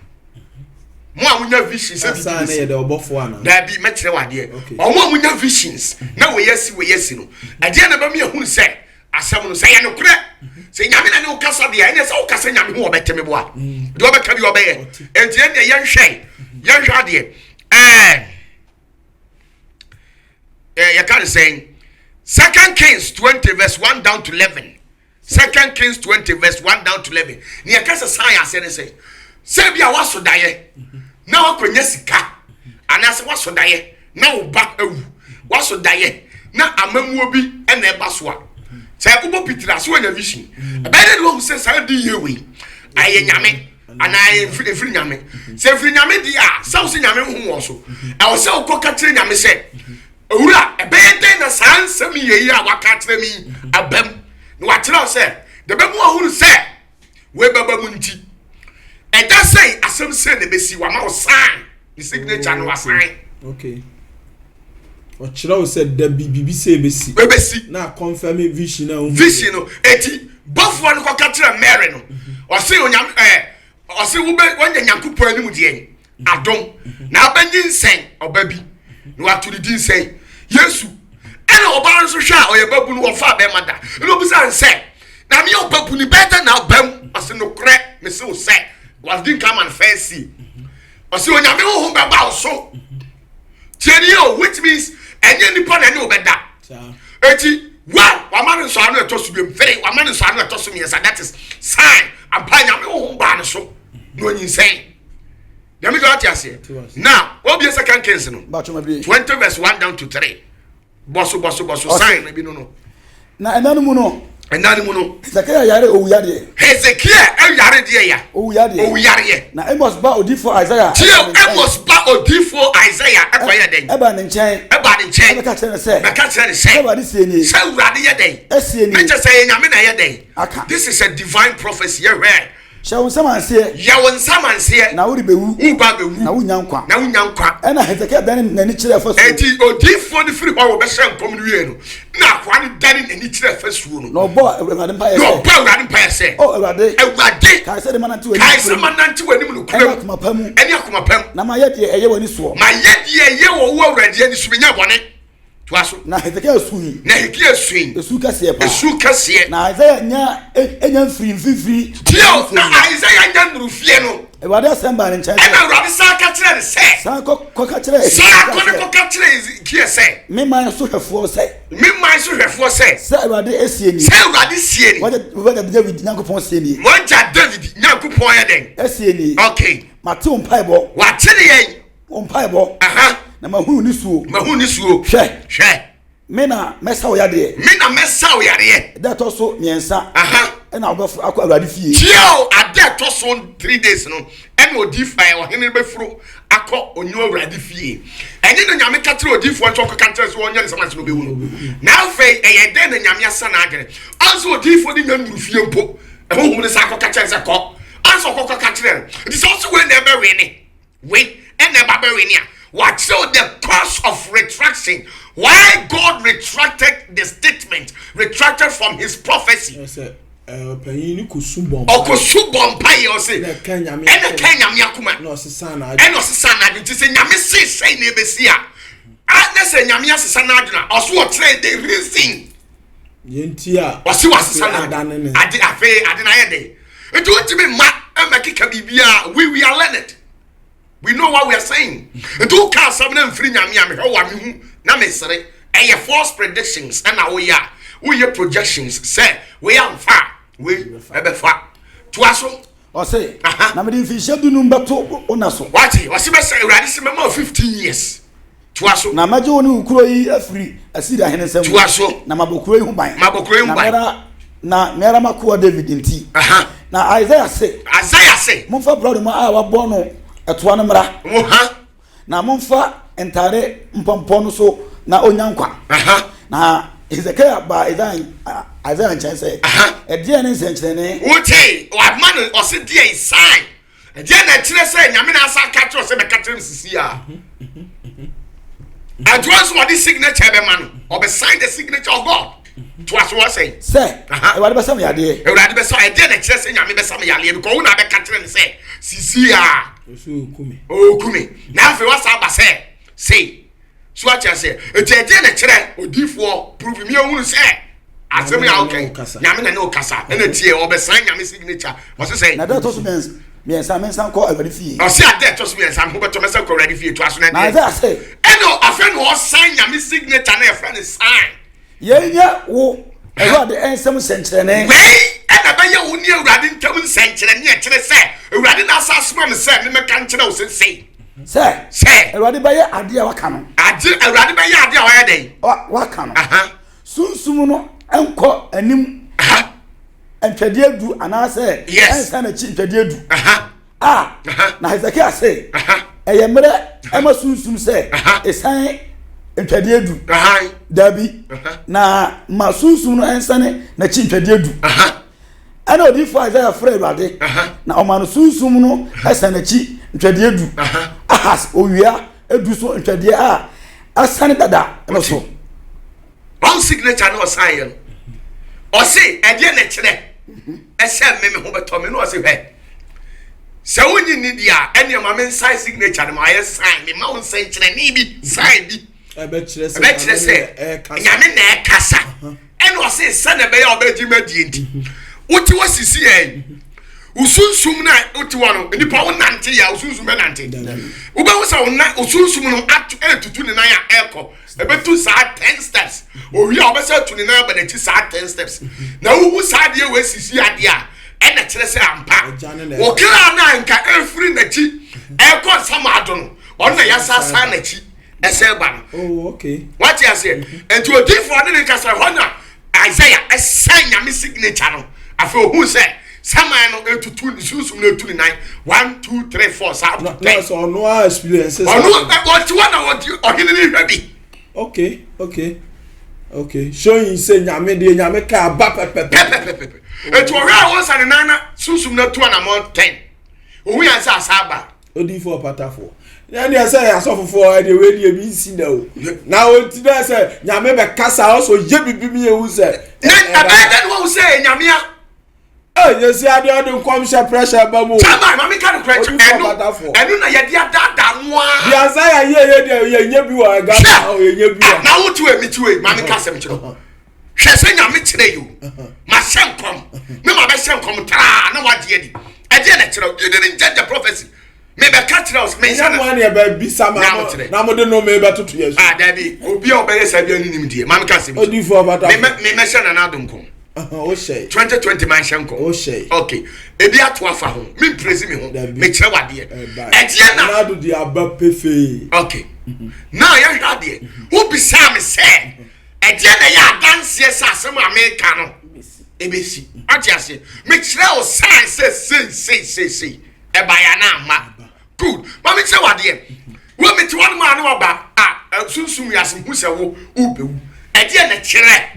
Mo a monya vision sɛ Sign no yɛ dɛ ɔbɔfoɔ ana? Daabi, mɛkyerɛ wo adeɛ. Ɔmo a monya visions na wɔyɛ asi, wɔyɛ asi no, ɛdeɛ na ɛbɛma yɛhunu sɛ asɛm no sɛ yɛ nokorɛ, sɛ Nyame na ne wo kasa deɛ, ɛneɛ sɛ wokasa Nyame ho, ɔbɛte me boa deɛ ɔbɛka bi ɔbɛyɛ. Enti ɛneɛ yɛnhwɛ adeɛ. Yɛka ne sɛn? Second Kings 20 verse 1 down to 11. Second Kings 20 verse 1 down to 11. Ne yɛka sɛ sign aseɛ ne sɛ bi a waso daeɛ na wakɔnya sika. Anaasɛ woaso daeɛ na wo ba awu, woaso daeɛ na amammuo bi na ɛba so a, sɛ wobɔ pitiri a, so woanya vision. Ɛbɛyɛ dɛ na woahu sɛ saa adiyie wei ɛyɛ Nyame anaa ɛfiri Nyame. Sɛ ɛfiri Nyame deɛ a, sɛ wo sɛ Nyame nhu wɔ so, ɛwɔ sɛ wokɔ ka kyerɛ Nyame sɛ, Owura, ɛbɛyɛ dɛn na saa nsɛm yei a waka akyerɛ me yi abam? Na wakyerɛ wo sɛ, deɛ ɛbɛma woahunu sɛ wei bɛba mu nti, ɛda sɛn asɛm sɛn na ɛbɛsi, wama wo sign, ne signature no wasan. Okay. Ɔkyerɛ wo sɛ da bi biribi sɛ ɛbɛsi. Ɛbɛsi. Na confirm vision a wohu. Vision no, eti bɔfoɔ no kɔka kyerɛ Mary no, ɔse onyame ɛɛ ɔse wobɛ wɔnyɛ Nyankopɔn anim deɛ adom na abɛnyinsɛn ɔba bi na wato ne din sɛn Yesu. Ɛna ɔbaa no nso hwɛ a ɔyɛ babunu ɔfa bɛrima da ɛna obisa no sɛ na meyɛ ɔbabunu bɛyɛ dɛ na aba mu? Ɔse nokorɛ mese wo sɛ wadi nka ma no first see. Ɔse onyame honhom bɛba wo so. Tie ni o, which means ɛnyɛ nipa na ɛne wo bɛda. Eti one wama no nsɔano ɛtɔ so biom, three wama no nsɔano ɛtɔ so mmiɛnsa, that is sign ampa nyame honhom baa ne so na onyinsɛn. Nyame dwa ate aseɛ. Now obie Second Kings no 20 verse 1 down to 3. Bɔso bɔso bɔso sign no bi no no. Na ɛna no mu no. Ɛna no mu no. Hesekia yare owuyadeɛ. Hesekia yare deɛ ya. Owuyadeɛ. Owuyareɛ. Na Amos ba odiifoɔ Isaiah. Tie Amos ba odiifoɔ Isaiah ɛkɔ yɛ dɛn. Ɛba ne nkyɛn. Ɛba ne nkyɛn. Ɛbɛka kyerɛ ne sɛ. Bɛka kyerɛ ne sɛ. Sɛ Awurade sie nie. Sɛ Awurade yɛ dɛn. Ɛsie nie. Ɛkyɛ sɛ yɛ Nyame na ɛyɛ dɛn. Aka. This is a divine prophecy yɛ hwɛ. Hyɛ wo nsamanseɛ. Yɛ wo nsamanseɛ. Na worebɛwu. Woreba abɛwu. Na wonnya nkwa. Na wonnya nkwa. Ɛnna Hesekia danee n'ani kyerɛɛ fasuo. Enti odiyifoɔ no firi hɔ a wɔbɛhyɛɛ nkɔm no wieeɛ no, na akoa no dane n'ani kyerɛɛ fasuo no. Na ɔbɔɔ Awurade mpaeɛ sɛ. Na ɔbɔɔ Awurade mpaeɛ sɛ. O Awurade. Awurade. Kae sɛdeɛ manante w'anim Kae sɛ manante w'anim nokorɛ mu. Ɛne akoma pa mu. Ɛne akoma pa mu. Na mayɛ deɛ ɛyɛ w'ani soɔ. Mayɛ deɛ ɛyɛ wɔ wo Awurade ani so, menyɛɛ bɔne. Toa so. Na Hesekia sui. Na Hesekia sui. Esu kɛseɛ paa. Esu kɛseɛ. Na Isaiah nya enya mfiri mfimfini. Tio na Isaiah nya nnuru fie no. Awurade asɛm baa ne nkyɛn sɛ. Ɛna Awurade san ka kyerɛ ne sɛ. San kɔ kɔka kyerɛ Hesekia sɛ. San kɔ ne kɔka kyerɛ Hesekia sɛ. Me man so hwɛfoɔ sɛ. Me man so hwɛfoɔ sɛ. Sɛ Awurade esie nie. Sɛ Awurade sie nie. Wagya David Nyankopɔn sie nie. Wagya David Nyankopɔn yɛ dɛn. Esie nie. Okay. Mate wo mpaebɔ. Wate ne yɛn. Wo mpaebɔ. Aha. Na mahunu ne suo. Mahunu ne suo. Hwɛ. Hwɛ. Me na mɛsa wo yadeɛ. Me na mɛsa wo yadeɛ. Ɛda ɛtɔ so mmiɛnsa. Aha. Ɛna wobɛforo akɔ Awurade fie. Tie o, ada ɛtɔ so three days no, ɛna odi ɛɛ ɔhene no bɛforo akɔ onye Awurade fie. Ɛnyɛ na Nyame ka kyerɛ odiifoɔ nso ɔkɔka kyerɛ sɛ ɔnyɛ ne sɛm ase na ɔbɛwu no. Na afei ɛyɛ dɛn na Nyame asa n'adwene? Ansa odiifoɔ no nya nnuru fie mpo, ɛhohom no san kɔka kyerɛ sɛ kɔ. Ansa ɔkɔkɔka kyerɛ no. Nti sɛ ɔse wei na ɛbɛwe ne. Wei ɛna ɛba bɛwe ne a wakyerɛw the cause of retraction, why God retracted the statement, retracted from his prophecy. Ɔpanyin no kɔsu bɔ mpaeɛ. Ɔkɔsu bɔ mpaeɛ ɔse ɛna ɛka Nyame akoma ɛna ɔsesa n'adwene ɛna nti sɛ Nyame se sɛn na ɛbɛsi a a na sɛ Nyame asesa n'adwene a ɔso ɔkyerɛ the reason. Yɛn ti a ɔse wasesa n'adwene ade afei ade na ayɛ den nti wontumi mma ɛmɛkeka biribiara. We are learned, we know what we are saying. Nti woka asɛm no mfiri Nyame a mehwɛ wo a mehu na mesere. Ɛyɛ false predictions ɛna woyɛ a woyɛ projections sɛ wei amfa a wei ɛbɛfa. Toa so. Ɔse na mede mfirihyia dunum bɛto wo na so. Wate ɔse bɛsɛ Awurade se mɛma wo 15 years. Toa so. Na mɛgye wo ne wo kuro yi afiri Asiria hene nsam. Toa so. Na mabɔ kuro yi ho ban. Mabɔ kuro yi ho ban. Na me ara m'akoa David nti. Na Isaiah se. Isaiah se. Momfa borɔdɔma a wɔabɔ no ɛtoa no mmra. Na momfa ntare mpɔmpɔ no so na ɔnya nkwa. Na Hesekia baa Isaiah nkyɛn sɛ, ɛdeɛn ne nsɛnkyerɛnne? Wote, wama no ɔse deɛ sign. Ɛdeɛ na ɛkyerɛ sɛ Nyame na asa aka kyerɛ sɛ bɛka kyerɛ no sisi a. Adwoa nso wɔde signature bɛma no. Ɔbɛ sign the signature of God. To aso wɔ sɛn. Sɛ Awurade bɛsa me yadeɛ. Awurade bɛsa ɛdeɛ na ɛkyerɛ sɛ Nyame bɛsa me yadeɛ because wo na abɛka kyerɛ no sɛ sisi a. Ɔɔku me. Na afei wasa aba sɛ sei. So ate aseɛ. Eti ɛdeɛ na ɛkyerɛ odiifoɔ prove mi ehunu sɛ asɛm yɛ a ɔkɛn Nyame na ne ɔkasa ɛna tie ɔbɛsan Nyame signature ɔse sɛ. Na ɛda ɛtɔ so mmiɛnsa mensan kɔ Awurade fie. Ɔse ada ɛtɔ so mmiɛnsa me ho bɛtɔ mɛsan kɔ Awurade fie to aso na ɛdeɛ. Na Isaiah se. Ɛna afei na ɔsan Nyame signature na yɛfrɛ no sign. Yei nyɛ wo Awurade nsɛm nsɛnkyerɛnne. Wei ɛna ɛbɛyɛ wo ne Awurade ntam nsɛnkyerɛnne ɛkyerɛ sɛ Awurade na asa asoma me sɛ memmɛka nkyerɛ wo sɛ sei. Sɛ. Sɛ. Awurade bɛyɛ adeɛ a waka no. Ade Awurade bɛyɛ adeɛ a wayɛ dɛn? Waka no. Sunsum no nkɔ anim. Ntwɛdeɛ du anaasɛ. Yes. Ɛnsan n'akyi ntwɛdeɛ du. A. Na Hesekia se. Ɛyɛ mmerɛ ɛma sunsum sɛ. Esan ntwɛdeɛ du. Dabi. Na ma sunsum no ɛnsane n'akyi ntwɛdeɛ du. Ɛna odiyifoɔ Isaiah frɛ Awurade, na ɔma no sunsum no ɛsan n'akyi ntwɛdeɛ du. Ahas owia edu so ntwɛdeɛ a asane dada no so. Wɔn signature no ɔsan yɛ no. Ɔse ɛdeɛ na ɛkyerɛ ɛsɛ me me ho bɛtɔ me no ɔse hwɛ. Sɛ wonyi ni deɛ a ɛneɛ ma me nsan signature no ma ayɛ sign me ma wo nsɛnkyerɛnne bi sign bi. Ɛbɛkyerɛ sɛ nyame na ɛkasa. Ɛna ɔse sɛnea ɛbɛyɛ a ɔbɛgye ma die nti wote hɔ sisi yɛn wosunsum no a wote hɔ no nipa wo nante yɛ a wosunsum bɛnante wobɛhu sɛ wona wosunsum no ato ɛtutu ne nan a ɛkɔ ɛbɛtu saa ten steps owie a ɔbɛsɛ atu ne nan aba n'akyi saa ten steps na wohu saa adeɛ wɔ asisi adeɛ a ɛna kyerɛ sɛ ampa wɔkra no a nka ɛfiri n'akyi ɛkɔ nsam ado no ɔno na yɛasasa n'akyi ɛsɛ ba no oh, okay. wate aseɛ nti odiifoɔ ne ne kasa hɔ na Isaiah ɛsɛn nyame signature no afei ohun sɛ saman no etutu ne sunsum no etu ne nan one two three four saa up to ten. ɔno a experience. Ɔno ɔte hɔ na ɔde ɔhene ne hwɛ bi. Okay, showing sɛ nyame deɛ nyame ka aba pɛpɛpɛ. Pɛpɛpɛpɛ etu ɔhwɛ a wɔn sa ne nan na sunsum no atu anamɔ 10 ohun yɛn sɛ asa aba. Odiifoɔ patafoɔ ɛne sɛ asɔfofoɔ ɛdeɛ wei deɛ bi nsi da o na ɔnti dɛ sɛ nyame bɛkasa ɔsɔ yɛ bibi mi ehu sɛ. Na ɛbɛyɛ dɛ ni wɔn sɛ nyame a. Ɛ yɛsi adeɛ ɔde nkɔmhyɛ pressure ba mu o. Chairman maame ka no korɛ ɛno ɛno na yɛde adaadaa mo a. Di ansa yɛ yɛ yɛ deɛ yɛ nye bi wɔ ɛga na yɛ nye bi wɔ. Na wo tiwe mi tiwe maame ka asɛm kyerɛ hwɛ sɛ nyame kyerɛ yi o ma hyɛ nkɔm ne ma bɛ hyɛ nkɔm traa na wagye adi ɛdeɛ na kyerɛ you didn't judge the prophecy me bɛ ka kyerɛ o me nhyɛ na. Ɛnyɛ mo bɛ bisa ma mo na mo de no me bɛ toto yɛ so. Ah dabi obi a ɔbɛyɛ saa bi ani nim deɛ maame ka asɛm. Odiifo ɔbata. Me me mɛ hyɛ nana ado nkɔm. O hyɛ. 2020 man hyɛ nkɔm. O hyɛ. Okay ebi ato afa ho me mpresi mi ho me kyerɛ wadeɛ. Ɛdeɛ na. Nana ado de aba pefee. Okay na yɛhwɛ adeɛ wo bisa me sɛ ɛdeɛ na ɛyɛ adanseɛ sɛ asɛm a meka no ebesi ɔte aseɛ mekyerɛ wo sign sɛ sei sei sei sei ɛbaeɛ anaa amma good ma mekyerɛ wo adeɛ wo mete hɔ nom a ne waba a sunsum wiase hu sɛ wo wobɛwu ɛdeɛ na kyerɛ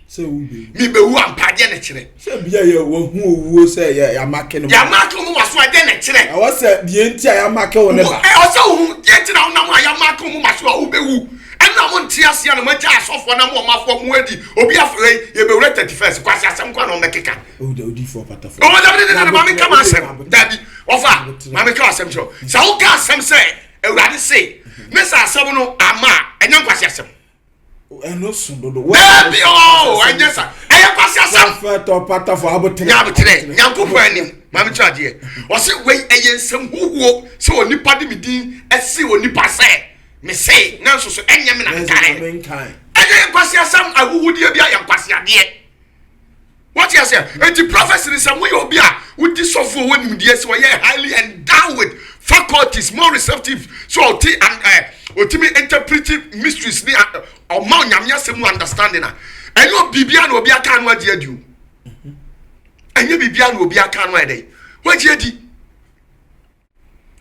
sɛ wobɛwu mebɛwu ampa ɛdeɛ na kyerɛ sɛ bia yɛ wahu owuo sɛ yɛ yɛamake no yɛamake wo ma so ɛdeɛ na kyerɛ ɛwɔ sɛ deɛ nti a yɛamake wo ne ba ɛwɔ sɛ wohu deɛ nti na wonam a yɛamake wo ma so a wobɛwu ɛna mo nte aseɛ no moagya asɔfoɔ na mo ɔmafoɔ mo adi obi afrɛ yi yɛbɛwura 31 kwase asɛm kɔ na ɔmɛkeka maame ka ma asɛm dabi ɔfa maame ka asɛm kyerɛ sɛ woka asɛm sɛ awurade se ne sɛ asɛm no ama a ɛnyɛ nkwase asɛm ɛno so dodo dabi o ɛnyɛ sa ɛyɛ kwasi asɛm prɔfɛtɔ patafo abotere nyabotere nyankopɔn anim maame kyerɛ adeɛ ɔse wei ɛyɛ nsɛm huhuo sɛ onipa de me din ɛsi onipa sɛ mese nanso so ɛnyɛ me na mekae ɛnyɛ nkwasi asɛm ahuhudeɛ bi ayɛ nkwasi adeɛ wɔte aseɛ eti prophecy ni sɛ woyɛ obi a wodi sɔfo wɔ nimdeɛ sɛ ɔyɛ highly endowed with faculties more receptive so ɔte and ɛ otumi interpret mysteries ni ɔma onyame asɛm mu understanding a ɛnyɛ biribiara na obi aka ano agye adi o ɛnyɛ biribiara na obi aka ano ayɛ dɛ wagye adi.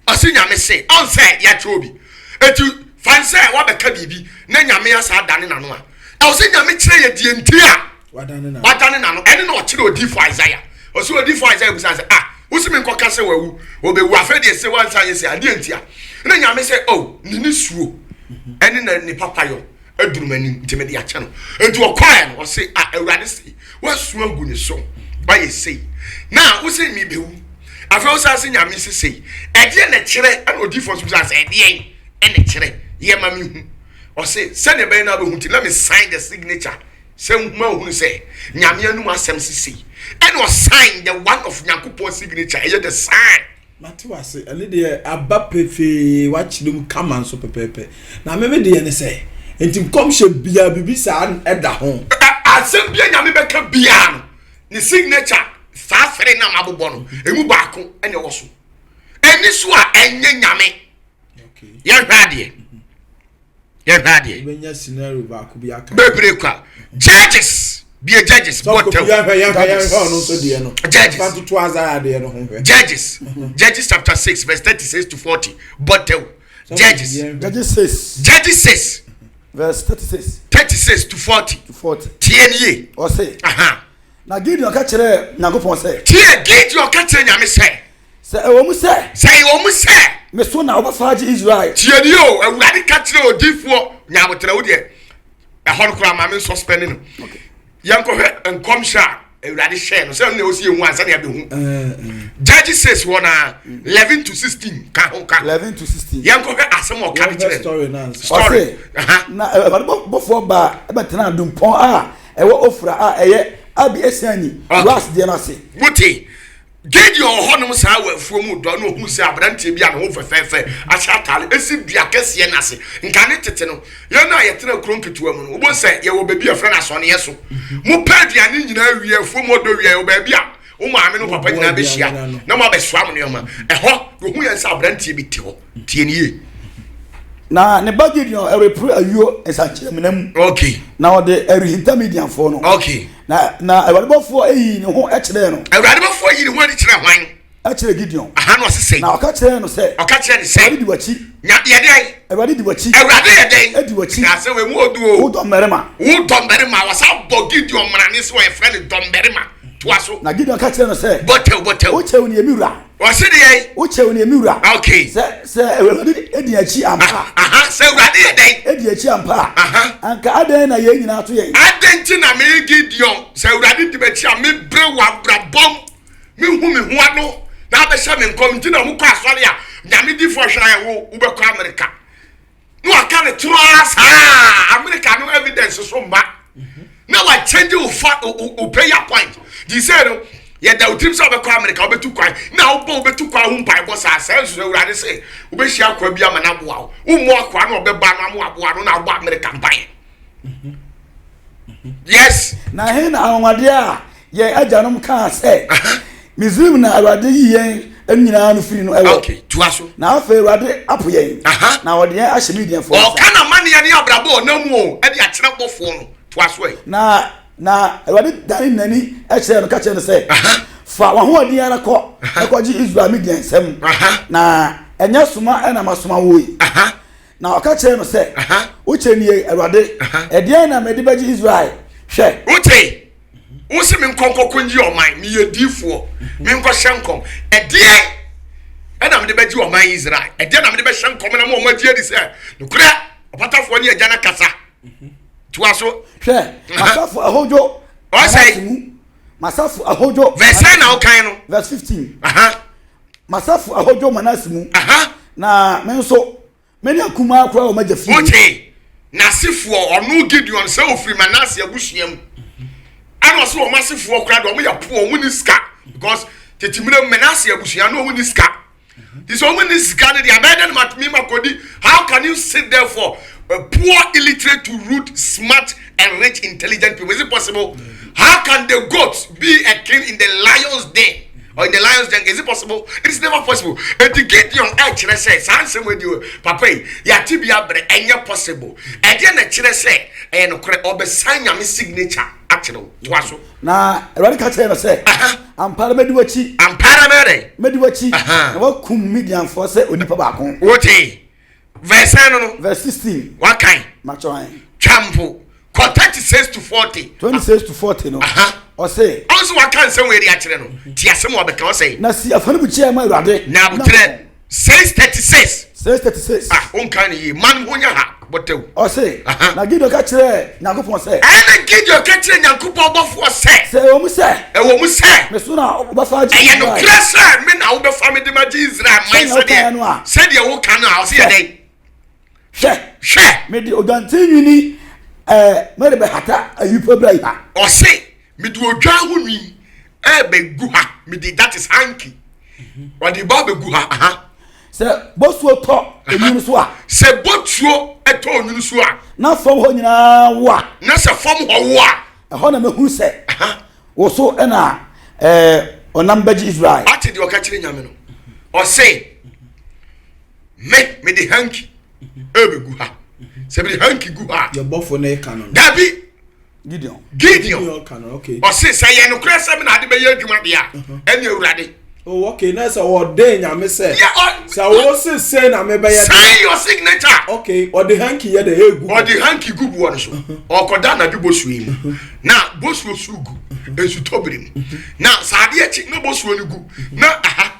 Ɔse nyame se ɔnsɛ yɛakyerɛ obi eti fan sɛ wabɛka biribi na nyame asa adane n'ano a ɛwɔ sɛ nyame kyerɛ yɛ deɛ nti a wadane n'ano ɛne na ɔkyerɛ odiifo Isaiah ɔse odiifo Isaiah busa sɛ ah wosi me nkɔka sɛ wawu ɔbɛwu afei deɛ sɛ wansa yɛ sɛ adeɛ nti a na nyame sɛ oh ne ne suo ɛne na ne papayɔ aduru m'anim nti mede akyɛ no nti ɔkɔɛ no ɔse a awurade se woasu agu ne so wayɛ sei na wose mebɛwu afei wo san se nyame se sei ɛdeɛ na kyerɛ ɛna odiifoɔ nso bisa sɛ ɛdeɛn ɛna kyerɛ yɛ ma mehu ɔse sɛdeɛ ɛbɛyɛ no abɛhu nti let me sign the signature sɛ nhuma ohunu sɛ nyame anum asɛm se sei ɛna ɔsign the one of nyankopɔn signature ɛyɛ the sign. Mate wase, ɛno deɛ aba pefee, wakyerɛ mu kama nso pɛpɛɛpɛ. Na me me deɛ ne sɛ, nti nkɔmhyɛ biara biribi saa ɛda ho. Asɛm bia Nyame bɛka biara no, ne signature saa fere na mabobɔ no, emu baako ɛna ɛwɔ so. Ɛni so a ɛnyɛ Nyame. Yɛnhwɛ adeɛ. Yɛnhwɛ adeɛ. Wobɛnya scenario baako bi aka. Bebree kwa. Judges. Bie Judges. Sɔfo Bɔ tɛw. yɛnhwɛ yɛnhwɛ yɛnhwɛ ɔno nso deɛ no. Judges. Fa toto Isaiah deɛ no ho hwɛ. Judges. Judges chapter 6 verse 36 to 40. Bɔ tɛw. Judges. Judges 6. Judges 6. Verse 36. 36 to 40. To 40. Tie nie. Ɔse. Aha. Na Gideon ka kyerɛɛ Nyankopɔn sɛ. Tie, Gideon ka kyerɛ Nyame sɛ. Sɛ ɛwɔ mu sɛ. Sɛ ɛwɔ mu sɛ. Me so na wɔbɛfa agye Israel. Tie nie o, Awurade ka kyerɛɛ odiyifoɔ Nyaboterɛ, wo deɛ, ɛhɔ no koraa ma me nsuspɛne no. Okay. Yɛnkɔhwɛ nkɔmhyɛ a Awurade hyɛɛ no, sɛ ɛno na ɛwɔ sɛ yɛhu ansa na yɛabɛhu. Judges 6 hɔ na 11 to 16 ka ho ka. 11 to 16. Yɛnkɔhwɛ asɛm a ɔka de kyerɛ story no. Story. Ɔse, na Awurade bɔfoɔ baa ɛbɛtenaa dumpɔn a ɛwɔ Ofra a ɛyɛ Abi-Eserni Yoas deɛ no ase. Mote? Gideon wɔ hɔnom saa wɔ afuo mu dɔ na ɔhuu sɛ aberanteɛ bi a ne ho fɛfɛɛfɛ ahyɛ ataade si dua kɛseɛ no ase. Nka ne tete no, yɛn a yɛtena kuro nketewa mu no, wobɛhu sɛ yɛwɔ baabi a yɛfrɛ no asɔneɛ so. Mopɛ aduane nyinaa wie, afuo mu ɔdɔ wie a, yɛwɔ baabi a wo maame ne wo papa nyinaa bɛhyia na moabɛsoa mo nneɛma. Ɛhɔ, wɔhu yɛn sɛ aberanteɛ bi te hɔ. Tie no yie. Na ne ba Gideon repere ayuo nsakyamena mu. Okay. Na ɔde ɛrehinta Midianfoɔ no. Okay. Na na Awurade bɔfoɔ yii ne ho kyerɛɛ no. Awurade bɔfoɔ yii ne ho adi kyerɛɛ hwan? Ɛkyerɛ Gideon. Aha na ɔse sɛn? Na ɔka kyerɛɛ no sɛ. Ɔka kyerɛɛ no sɛ. Awurade di w'akyi. Nya yɛ dɛn? Awurade di w'akyi. Awurade yɛ dɛn? Edi w'akyi. Na asɛm emu odu o. Wo dɔmmarima. Wo dɔmmarima. Wɔsan bɔ Gideon mmrane sɛ wɔyɛfrɛ no dɔmmarima. Toa so. Na Gideon ka kyerɛɛ no sɛ. Bɔ tɛw bɔ tɛw. Wo kyɛw nie me wura. Ɔse deɛn? Wo kyɛw nie me wura. Okay. Sɛ sɛ Awurade edi akyi ampa a. Aha sɛ Awurade yɛ dɛn? Edi akyi ampa a. Aha. Anka adɛn na yɛn nyinaa to yɛn? Adɛn nti na me Gideon sɛ Awurade di m'akyi a mebrɛ wɔ abrabɔm mehu me ho ano na abɛhyɛ me nkɔm nti na wɔkɔ asɔre a nyame difoɔ hwɛ ayɛ wo wobɛkɔ Amerika na waka ne toro ara saa Amerika no evidence so mma na wakyɛngye wo fa wo prayer point di sɛ no yɛda wo tirim sɛ wobɛkɔ Amerika wobɛtu kwan na wobɔ wobɛtu kwan ho mpaebɔ saa sɛ nso awurade sɛ wobɛhyia akoa bi ama no aboa wo wommɔ akoa no ɔbɛba no ama waboa no na wobɔ Amerika mpaeɛ yes. Na he na anwanwadeɛ a yɛn agyanom kaa sɛ, Misraim na Awurade yii yɛn nyinaa no firi no wɔ? Okay, toa so. Na afei Awurade apo yɛn, na ɔde yɛn ahyɛ Midianfoɔ nsa. Ɔka n'amanneɛ ne abrabɔ a ɔnam mu o de akyerɛ bɔfoɔ no. Toa so ɛ. Na na Awurade dane n'ani kyerɛɛ no ka kyerɛɛ no sɛ, Fa w'ahoɔden ara kɔ na kɔgye Israel Midian nsam, na ɛnyɛ soma na masoma wo yi. Na ɔka kyerɛɛ no sɛ, Wo kyɛ nie, Awurade, ɛdeɛn na mede bɛgye Israel? Hwɛ! Wote? Wo se menkɔ nkɔko ngye ɔman, meyɛ diifoɔ, menkɔhyɛ nkɔm. Ɛdeɛn ɛna mede bɛgye ɔman Israel? Ɛdeɛn na mede bɛhyɛ nkɔm na ma wɔn agye adi sɛ nokorɛ ɔpatafoɔ ne agya no kasa? Toa so. Hwɛ, m'asafo ahodwo Manase mu. M'asafo ahodwo. Verse sɛn na wokan no? Verse 15. M'asafo ahodwo Manase mu. Na me nso, me ne akumaa koraa wɔ m'agya fie. Wote? N'asefoɔ, ɔno Gideon sɛ ofiri Manase abusua mu. Ɛna ɔsɛ wɔn asefoɔ koraa deɛ wɔn yɛ poor, wɔn ni sika because tete mmerɛ mu Manase abusua no wɔn ni sika. Ti sɛ wɔn ni sika no deɛ abɛyɛ dɛ na matumi ma kɔdi. How can you sit there for a poor illiterate to root smart and rich intelligent people? Is it possible? How can the goat be a king in the lion's den? Or in the lion's den? Is it possible? It is never possible. Eti Gideon ɛkyerɛ sɛ saa nsɛm adi papa yi yɛate bi abrɛ ɛnyɛ possible. Ɛdeɛ na ɛkyerɛ sɛ ɛyɛ nokorɛ ɔbɛsan nyame signature akyerɛ wo. Toa so. Na Awurade ka kyerɛɛ no sɛ, Ampa ara mɛdi w'akyi. Ampa ara mɛyɛ dɛn? Mɛdi w'akyi, na woakum Midianfoɔ sɛ onipa baako. Wote? Verse sɛn no no? Verse 16. Wakan. Makyɛ an. Twa mpo. Kɔ 36 to 40. 26 to 40 no. Ɔse. Ɔnso waka nsɛm wei de akyerɛ no. Ti asɛm a ɔbɛka ɔsɛ. Na si afɔrebukyia ma Awurade. Na abotrɛ. 636. 636. Ah, wonka ne yie. Man ho nya ha. Bɔtɛw. Ɔse. Na Gideon ka kyerɛɛ Nyankopɔn sɛ. Ɛna Gideon ka kyerɛɛ Nyankopɔn bɔfoɔ sɛ. Sɛ ɛwɔ mu sɛ. Ɛwɔ mu sɛ. Me so na wobɛfa agye Israel. Ɛyɛ nokorɛ sɛ me na wobɛfa me de magye Israel man sɛdeɛ sɛdeɛ woka no a, ɔse yɛ dɛn? Hwɛ. Hwɛ. Mede odwanten nwini ɛɛ merebɛhata ayuporobea yi ha. Ɔse mede odwan ho nwi ɛrebɛgu ha, mede that is hanky. Ɔde ba abɛgu ha, aha. Sɛ bosuo tɔ onwunu so a. Sɛ botuo tɔ onwunu so a. Na fam hɔ nyinaa wo a. Na sɛ fam hɔ wo a. Ɛhɔ na mɛhunu sɛ. Wo so na ɔnam bɛgye Israel. Ate deɛ ɔka kyerɛ Nyame no. Ɔse, me, mede hanky. Ɛbɛgu ha. Sɛ mede hanky gu ha a. Yɛ bɔfo no ka no. Dabi. Gideon. Gideon. Ɔse sɛ yɛ nokorɛ sɛ me na ade bɛyɛ adwuma deɛ a, ɛne Awurade. Oh, okay. Na sɛ ɔden nyame sɛ. Sɛ wo se sɛ na me bɛyɛ. Sign your signature. Okay. Ɔde hanky yɛ de egu. Ɔde hanky gu boɔ no so. Ɔkɔda anadwo bosuo yi mu. Na bosuo so gu. Nsutɔ bere mu. Na sɛ adeɛ kye na bosuo no gu. Na aha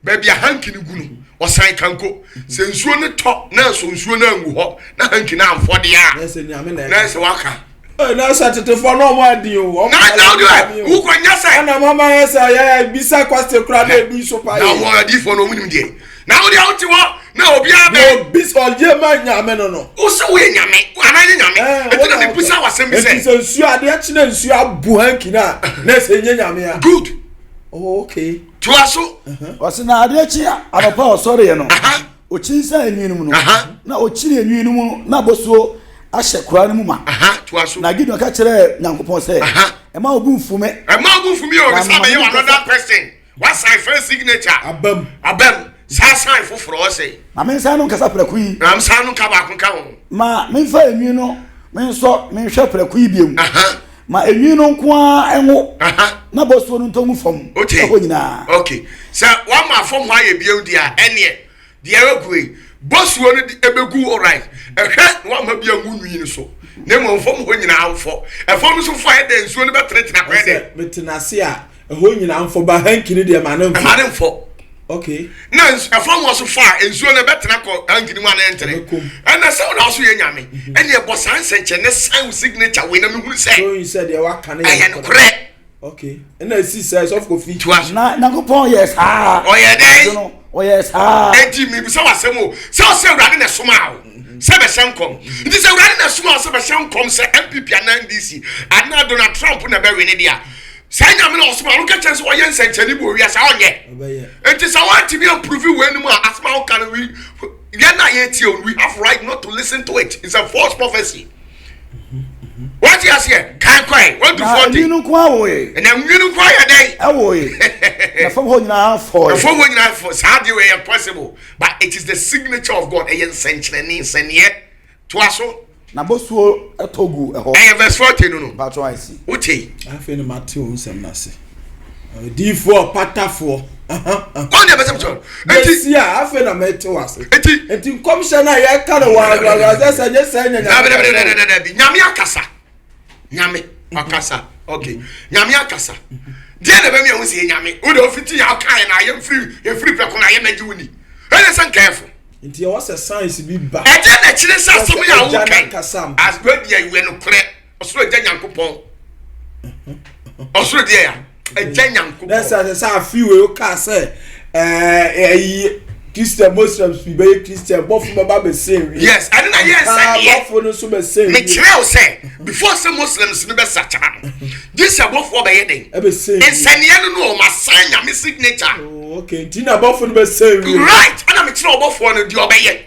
baabi a hanky no gu no ɔsan kanko. Sɛ nsuo no tɔ na nso nsuo no angu hɔ na hanky no amfɔ deɛ a. Na ɛsɛ waka. Na sɛ tetefoɔ na ɔmo adi o. Na na ɔdi ɛ wukɔ nya sɛ. Ɛna mama yɛ sɛ yɛ bisa kwasi kura na ebi so pa yɛ. Na wɔn adiifoɔ na ɔmo nim deɛ. Na wodi a wote hɔ na obiara bɛ. Obi ɔyɛ ma nyame no no. Wosɛ woyɛ nyame anaa nyɛ nyame. Eti na mebisa w'asɛm bi sɛ. Eti sɛ nsuo adeɛ kye na nsuo abu hanki na na ɛsɛ nyɛ nyame a. Good. Oh okay. Toa so. Ɔsɛ na adeɛ kye a anɔpa a ɔsɔreɛ no. Ɔkyinsan enwi no mu no, na ɔkyini enwi no mu na bosuo ahyɛ koraa no mu ma. Na Gideon ka kyerɛɛ Nyankopɔn sɛ, Mma wo bo mfu me. Mma wo bo mfu me o, mesa bɛyɛ wo another question. Wasan first signature. Abam. Abam. Saa sign foforɔ ɔsɛ. Ma mensan no nkasa prɛko yi. Na mensan no nka baako nka ho. Ma memfa enwi no mensɔ menhwɛ prɛko yi biom. Ma enwi no nko ara nwo. Na bosuo no ntɔ ngu fam ɛhɔ nyinaa. Okay. Sɛ wama fam hɔ ayɛ biom deɛ a, ɛneɛ deɛ ɛbɛgu yi, bosuo no de ɛbɛgu alright. Ɛhwɛ na wama bi angu nwi no so. Na mmom fam hɔ nyinaa mfɔ. Ɛfam no so fɔ ayɛ dɛ nsuo no bɛtenetene akɔyɛ dɛ. Metena ase a ɛhɔ nyinaa mfɔ ba hanky no deɛ ma ne mfɔ. Ɛma ne mfɔ. Okay. Na ɛfam hɔ so fɔ a nsuo no ɛbɛtena kɔ hanky no mu anaa ɛntene. Ɛna sɛ wɔn aso yɛ nyame. Mhm. Ɛna ɛbɔ saa nsɛnkyɛnne sign wo signature wei na mehunu sɛ. So yi sɛ deɛ waka no yɛ nokorɛ. Okay. Ɛna esi sɛ sɔfo kofi. Tiwa so. Na Nyankopɔn yɛ saa. Ɔyɛ dɛn? Ɔyɛ saa. Eti mibisa w'asɛm o sɛ ɔsɛ awurade na ɛsoma o sɛ bɛhyɛ nkɔm nti sɛ awurade na ɛsoma o sɛ bɛhyɛ nkɔm sɛ NPP anaa NDC anaa Donald Trump na ɛbɛwe ne deɛ saa nyame na ɔsoma no kɛkyɛ sɛ ɔyɛ nsɛnkyɛnne bi wɔ wiase a ɔnyɛ nti sɛ woantumi amprove wei no mu a asɛm a woka no we yɛn a yɛtie o we have right not to listen to it. It's a false prophecy. Wate aseɛ kan kɔe 1 to 40. Na nwunu nko awoe. Na nwunu nko ayɛ dɛn? Ɛwoe. Na fam hɔ nyinaa fɔe. Na fam hɔ nyinaa fɔ. Saa deɛ ɛyɛ possible but it is the signature of God. Ɛyɛ nsɛnkyerɛnne nsɛnneɛ. Toa so. Na bosuo tɔ gu ɛhɔ. Ɛyɛ verse 40 no no. Mpatsɔ ayɛ si. Wote. Afei na mate wo nsɛm no ase. Odiyifoɔ patafoɔ. Wɔn deɛ bɛsɛm kyerɛ. Eti si a afei na mete wo ase. Eti. Eti nkɔmhyɛ no a yɛka no wɔ awurawura sɛ sɛ nye sɛ nyɛ nyame. Dabi dabi dabi nyame akasa. Nyame akasa. Okay. Nyame akasa. Deɛ na bɛmi ɛho sɛ nyame. Wo deɛ ofiti yɛ ɔka yɛ na yɛ mfiri yɛ mfiri pɛko na yɛ mɛgye wo ni. Ɛyɛ sɛ nkɛɛfo. Nti ɛwɔ sɛ science bi ba. Ɛdeɛ na ɛkyerɛ sɛ asɛm yɛ a wokan asɛm deɛ yɛ nokorɛ ɔsoro agya Nyankopɔn ɔsoro deɛ ya agya Nyankopɔn. Na sɛ sɛ afi wei wokaa sɛ ɛɛ ɛyi Christian Muslims bi bɛyɛ Christian bɔfo bɛba bɛsɛn wie. Yes ɛne na yɛ nsɛdeɛ. Bɔfo no nso bɛsɛn wie. Mekyerɛ wo sɛ before sɛ Muslims no bɛsakyera no gye sɛ bɔfoɔ bɛyɛ den. Ɛbɛsɛn wie. Nsɛnneɛ no no ɔma sign Nyame signature. Oh, okay nti na bɔfo no bɛsɛn wie. Right ɛna mekyerɛ ɔbɔfoɔ no deɛ ɔbɛyɛ.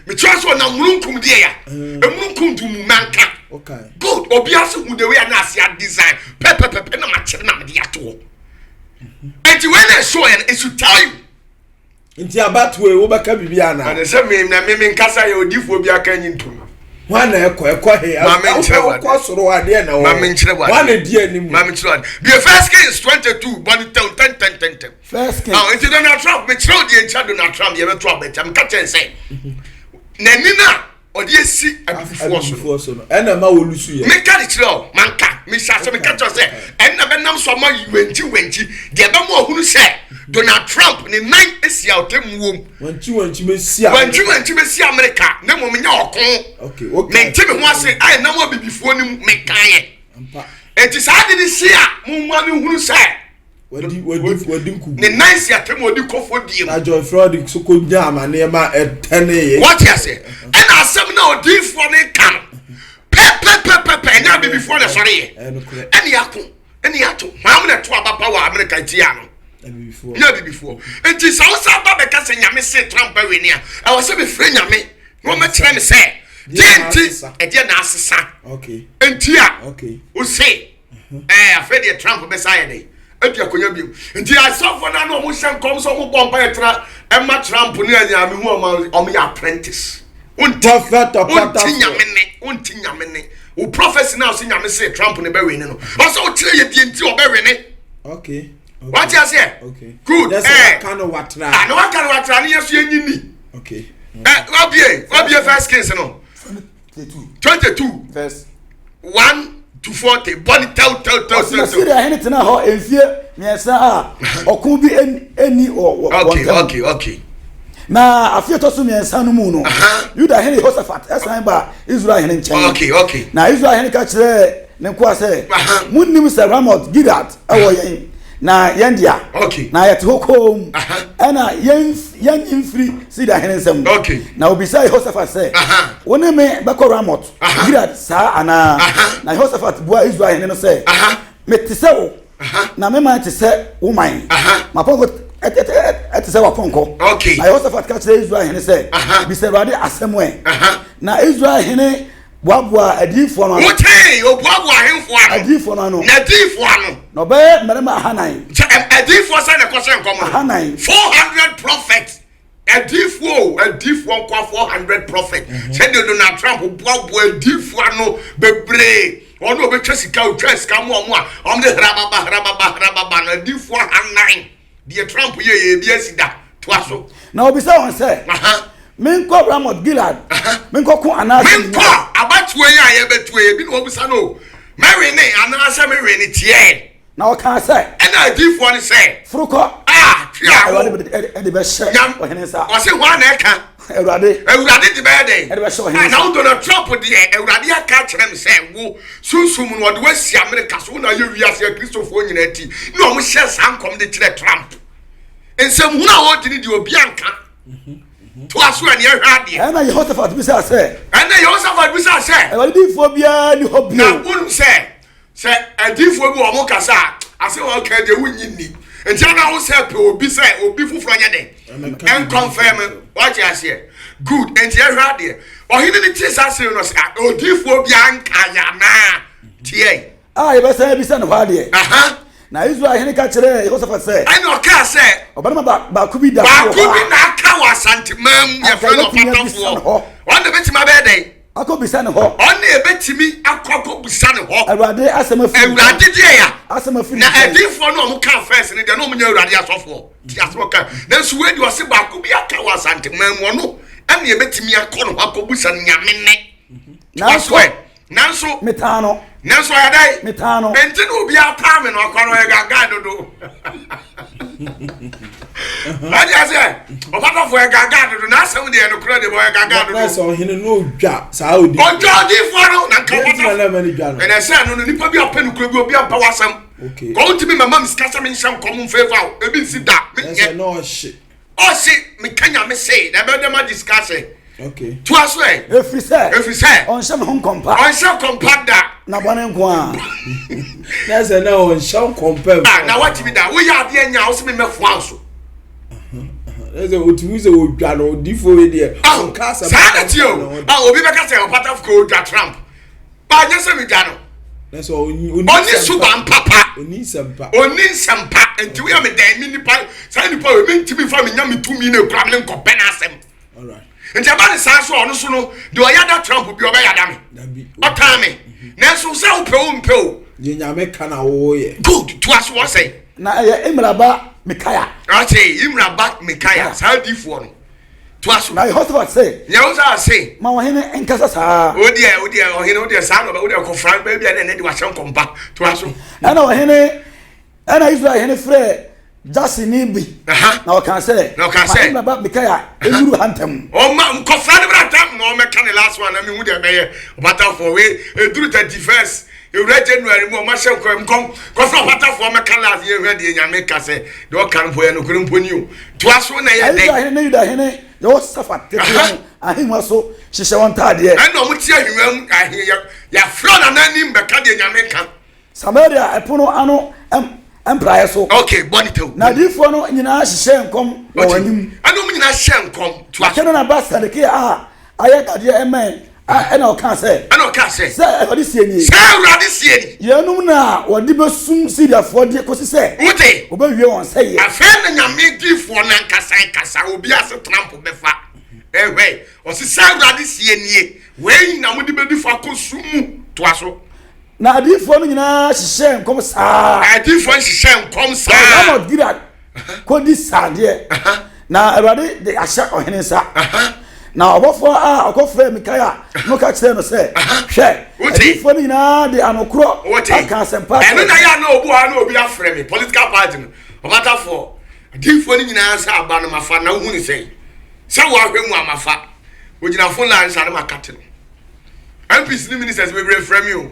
Mekyerɛ sɛ ɔnam mununkum deɛ ya. Mununkum du mu nanka. Okay. Good obiara so hu the way a na ase a design pɛpɛpɛpɛ na makyerɛ na mede ato hɔ. Nti wei na ɛsɔ yɛ no it should tell you. Nti abatoɔ yi wobɛka biribi anaa? Ɛne sɛ me na me me nkasa yɛ odiifoɔ bi aka nyi ntom. Hwan na ɛkɔ ɛkɔ he? Ma me nkyerɛ wade. Wokɔ soro adeɛ na wɔ. Ma me nkyerɛ wade. Hwan na di anim? Ma me nkyerɛ wade. Bie First Kings 22 bɔ ne tɛw ntɛntɛntɛntɛm. First Kings. Ah, nti Donald Trump mekyerɛ wo deɛ nkyɛ Donald Trump yɛbɛto abɛnkyɛ meka kyɛn sɛ n'ani no a ɔde asi abibifoɔ so no ɛna ma wɔlusu yɛ meka de kyerɛ o manka mehyɛ asɛ meka kyerɛ sɛ ɛna bɛnam so ama wankyi wankyi deɛ ɛbɛma ɔhunu sɛ Donald Trump ne nan asi a ɔtɛmmuom wankyi wankyi bɛsi wankyi wankyi bɛsi Amerika na mmom nyɛ ɔko mente me ho ase a ɛnam abibifoɔ no mu mekaeɛ enti saa de ne si a momma no hunu sɛ Wadi wadi wadi nkugu. Ne nan si atam ɔdi kɔfɔ die mu. Na John Floyd so kɔ nya amaneɛ ma ɛtɛne yɛ. Wɔte aseɛ ɛna asɛm na odiifoɔ ne ka no pɛpɛpɛpɛpɛ ɛnyɛ abibifoɔ na ɛsɔre yɛ ɛne ako ɛne ato hwam na ɛto aba pa wɔ Amerika tia no nyɛ abibifoɔ nti sɛ wosa ba bɛka sɛ nyame se Trump awie ne a ɛwɔ sɛ mefrɛ nyame na wɔmɛkyerɛ me sɛ deɛ nti ɛdeɛ na asesa nti a wose ɛɛ afei deɛ Trump bɛsa ayɛ dɛ adi akonnwa bio nti asɔfo no ano ɔmo hyɛ nkɔm sɛ ɔmo bɔ mpa yɛ tra ɛma Trump ne anyame hu ɔmo ɔmo yɛ apprentice. Wonte Prophet wonte ɔpatafoɔ. nyame ne wonte nyame ne wo prophecy na ɔsɛ nyame se Trump ne bɛwene no ɔsɛ wokyerɛ yɛ deɛ nti ɔbɛwene. Okay. Wate aseɛ? Okay. Good. Yes, Eh. waka no watra. Ah, na waka no watra ne yɛ so yɛnyi ni. Okay. Eh, wabie wabie first kings no 22 Verse. 1 to 40 bɔ ne tɛw tɛw tɛw Ɔsi na tɛw. Siria hene tena hɔ mfie mmiɛnsa a ɔko bi ɛnni wɔ wɔn Okay, ntam. okay. Na afe ɛtɔ so mmiɛnsa no mu no, Yuda hene Yehosafat ɛsan ba Israel hene nkyɛn. Okay. Na Israel hene ka kyerɛɛ ne nkoa sɛ, Munnim sɛ Ramot Gilead ɛwɔ yɛn na yɛn dea, na yɛte hɔ komm, ɛna yɛnnye mfiri Siria hene nsam. Na obisaa Yehosafat sɛ, Wo ne me bɛkɔ Ramot Gilead saa anaa? Na Yehosafat buaa Israel hene no sɛ, Mete sɛ wo, na me man te sɛ wo man, m'apɔnkɔ te sɛ w'apɔnkɔ. Na Yehosafat ka kyerɛɛ Israel hene sɛ, Bisa Awurade asɛm ɛ. Na Israel hene boaboaa adiyifoɔ no ano. Wotee, ɔboaboa ahemfo ano. Adiyifoɔ no ano. Na adiyifoɔ ano. Na ɔbɛyɛ mmarima ahanan. Sɛ adiyifoɔ sɛ na ɛkɔhyɛ nkɔm no. Ahanan. 400 prophets. Adiyifoɔ o, adiyifoɔ nkoa 400 prophets. Sɛdeɛ Donald Trump boaboa adiyifoɔ ano bebree. Wɔn a wɔbɛtwa sika, ɔtwa sika mu wɔn a wɔn de hrababa hrababa hrababa no adiyifoɔ ahanan. Deɛ Trump yɛ yɛ ebi asi da. Toa so. Na ɔbisa wɔn sɛ, Menkɔ Ramot Gilead, menkɔko anaasɛ Menkɔ abatoɔ yi a yɛbɛtoɔ yi, ebi na wɔbisa no o. Mɛwene anaasɛ mewene tiɛ. Na ɔkaa sɛ. Ɛna adiyifoɔ no sɛ. Foro kɔ. A twe Na awo. Awurade de bɛhyɛ ɔhene nsa. Ɔse hwan na ɛka? Awurade. Awurade de bɛyɛ dɛn? Ɛde bɛhyɛ ɔhene nsa. Na wo Donald Trump deɛ Awurade aka akyerɛ me sɛ wo sunsum no ɔde wasi Amerika so wo na ayɛ wiase akristofoɔ nyinaa ti na wɔn hyɛ saa nkɔm de kyerɛ Trump. Nsɛmhunu a ɔdi no deɛ obi anka. Toa so ɛne ɛhwɛ adeɛ. Ɛna Yehosafat bisaa sɛ. Ɛna Yehosafat bisaa sɛ. Awurade diyifoɔ biara ni hɔ bio. Na wonim sɛ sɛ adiyifoɔ bi wɔn kasa a asɛ wɔn ka deɛ wonnyi nni nti ana wo sɛ pɛ obi sɛ obi foforɔ nyɛ dɛ ɛnkɔnfɛm wagye aseɛ good nti ɛhwɛ adeɛ ɔhene no tie saa asɛm no sɛ odiyifoɔ bi anka yɛ anaa tiɛ a yɛbɛsan abisa ne hɔ adeɛ. Na Israel hene ka kyerɛɛ Yehosafat sɛ. Ɛna ɔkaa sɛ. Ɔbarima baako bi da so wɔ hɔ a. Baako bi na aka wɔ Asanteman mu yɛfrɛ no ɔpatafoɔ. Ɔno na ɛbɛtumi abɛyɛ dɛn? Akɔbisa ne hɔ. Ɔno na ɛbɛtumi akɔ akɔbisa ne hɔ. Awurade asɛm afiri ne nkyɛn. Awurade deɛ ya. Asɛm afiri ne Na nkyɛn. adiyifoɔ no a wɔn kaa fɛs no deɛ na wɔn nyɛ Awurade asɔfoɔ. Ti asɛm ɔka. Nanso wei deɛ ɔse baako bi aka wɔ Asanteman mu ɔno ɛna ɛbɛtumi akɔ ne hɔ akɔbisa no Nyame nne. Nanso. Nanso. Metaa no. Nanso ɔyɛ dɛn? Metaa no. Enti na obi ataa me no akwa no ɔyɛ gangan dodo. Wadi aseɛ ɔpapafo yɛ gangan dodo n'asɛm deɛ no korɛ deɛ ɔyɛ gangan dodo. Na sɛ ɔhene no odwa saa odi. Ɔdwa odiifoɔ no na nka ɔpatafo. Ɛnɛ sɛ no no nipa bi apɛ no kura bi obi ampɛ w'asɛm. Kɔ wontumi mama me sika sɛ menhyɛ nkɔm mfefa wo ebi nsi da. Ɛsɛ na ɔhye. Ɔse meka nyame se na ɛbɛyɛ dɛ magye sika sɛ. Okay. Toa so ɛ. Ɛfiri sɛ. Ɛfiri sɛ. Ɔnhyɛ me ho nkɔmpa. Ɔnhyɛ nkɔmpa da. Na bɔne nko a. Na sɛ na ɔnhyɛ nkɔmpa mu. Ah, na watumi da. Woyɛ adeɛ nya wo se me mɛfoa wo so. Na sɛ otumi sɛ odwa no odifo yi deɛ. Ah, saa na tie o. Ah, obi bɛka sɛ ɔpata ko odwa Trump. Ba nyɛ sɛ medwa no. Ɔnni suban papa. Ɔnni nsɛmpa. Ɔnni nsɛmpa. Nti woyɛ me dɛn me nipa saa nipa wei mentumi nfa me nya me tumi na ekura me ne nkɔpɛ n'asɛm. Nti ɛba ne saa so ɔno so no deɛ ɔyɛ da Trump bi ɔbɛyɛ da me. Ɔtan me. Nanso sɛ wopɛ o mpɛ o. Deɛ nyame ka na woyɛ. Good toa so ɔsɛn. Na ɛyɛ Imra ba Mikaia. Ɔsɛ Imra ba Mikaia saa diifoɔ no. Toa so. Na Yehosafat se. Yehosafat se. Ma ɔhene nkasa saa. O deɛ, o deɛ, ɔhene, o deɛ saa na ɔbɛ, o deɛ kɔfra baabi a na ɛnɛ de wahyɛ nkɔmpa. Toa so. Ɛna ɔhene, ɛna Israel hene frɛɛ Jasini bi. Na ɔkaa sɛ. Na ɔkaa sɛ. Ma Imla ba Mikaia nnuru ha ntɛm. Ɔma nkɔfra no bra ntɛm na ɔmɛka ne last one na mehu deɛ mɛyɛ. Ɔbatafoɔ wei eduru 31st. Ewura January mu ɔma hyɛ nkɔm nkɔm kɔfra ɔpatafoɔ mɛka last yɛ hwɛ deɛ nyame ka sɛ deɛ ɔka no mpo yɛ nokorɛ mpo ni o toa so na ɛyɛ dɛn. Israel hene ne Yuda hene Yehosafat tete wɔn ahengua so hyehyɛ wɔn ntaadeɛ. Ɛna wɔn te ahengua mu ahe yɛ yɛafrɛ nana anim bɛka deɛ nyame ka. Samaria ɛpono ano mpraeɛ so. Okay, bɔ ne tɛw. Na adiyifoɔ no nyinaa hyehyɛɛ nkɔm wɔ wɔn anim. Ɛna wɔn nyinaa hyɛɛ nkɔm. Toa so. Na Kenana ba Sedekia a ayɛ dadeɛ mmɛn a ɛna ɔkaa sɛ. Ɛna ɔkaa sɛ. Sɛ Awurade seɛ nie. Sɛ Awurade seɛ ni. Yeinom na wɔde bɛsum Siriafoɔ de kɔsi sɛ. Wote. Wɔbɛwie wɔn sɛeɛ. Afei na Nyame difoɔ no ankasa rekasa, obi asetena mpo bɛfa. Ɛhwɛ, ɔse sɛ Awurade seɛ nie, wei na mode bɛdi fa kɔ sum mu. Toa so. Na adiyifoɔ no nyinaa hyehyɛɛ nkɔm saa. Adiyifoɔ nhyehyɛɛ nkɔm saa. Wɔ Ramot Gilead kɔdi sradeɛ, na Awurade de ahyɛ ɔhene nsa. Na ɔbɔfoɔ a ɔkɔfrɛɛ Mikaia no ka kyerɛɛ no sɛ, Hwɛ, adiyifoɔ no nyinaa de ano korɔ aka asɛmpa akyerɛ Ɛno na yɛ a na obu hɔ a na obi afrɛ me, political party no, ɔbatafoɔ, adiyifoɔ no nyinaa sɛ aba no mafa na wohu ne sɛn? Sɛ woahwɛ mu a mafa. Ogyina phone line sa no makate no. MPs ne ministers bebree frɛ me o.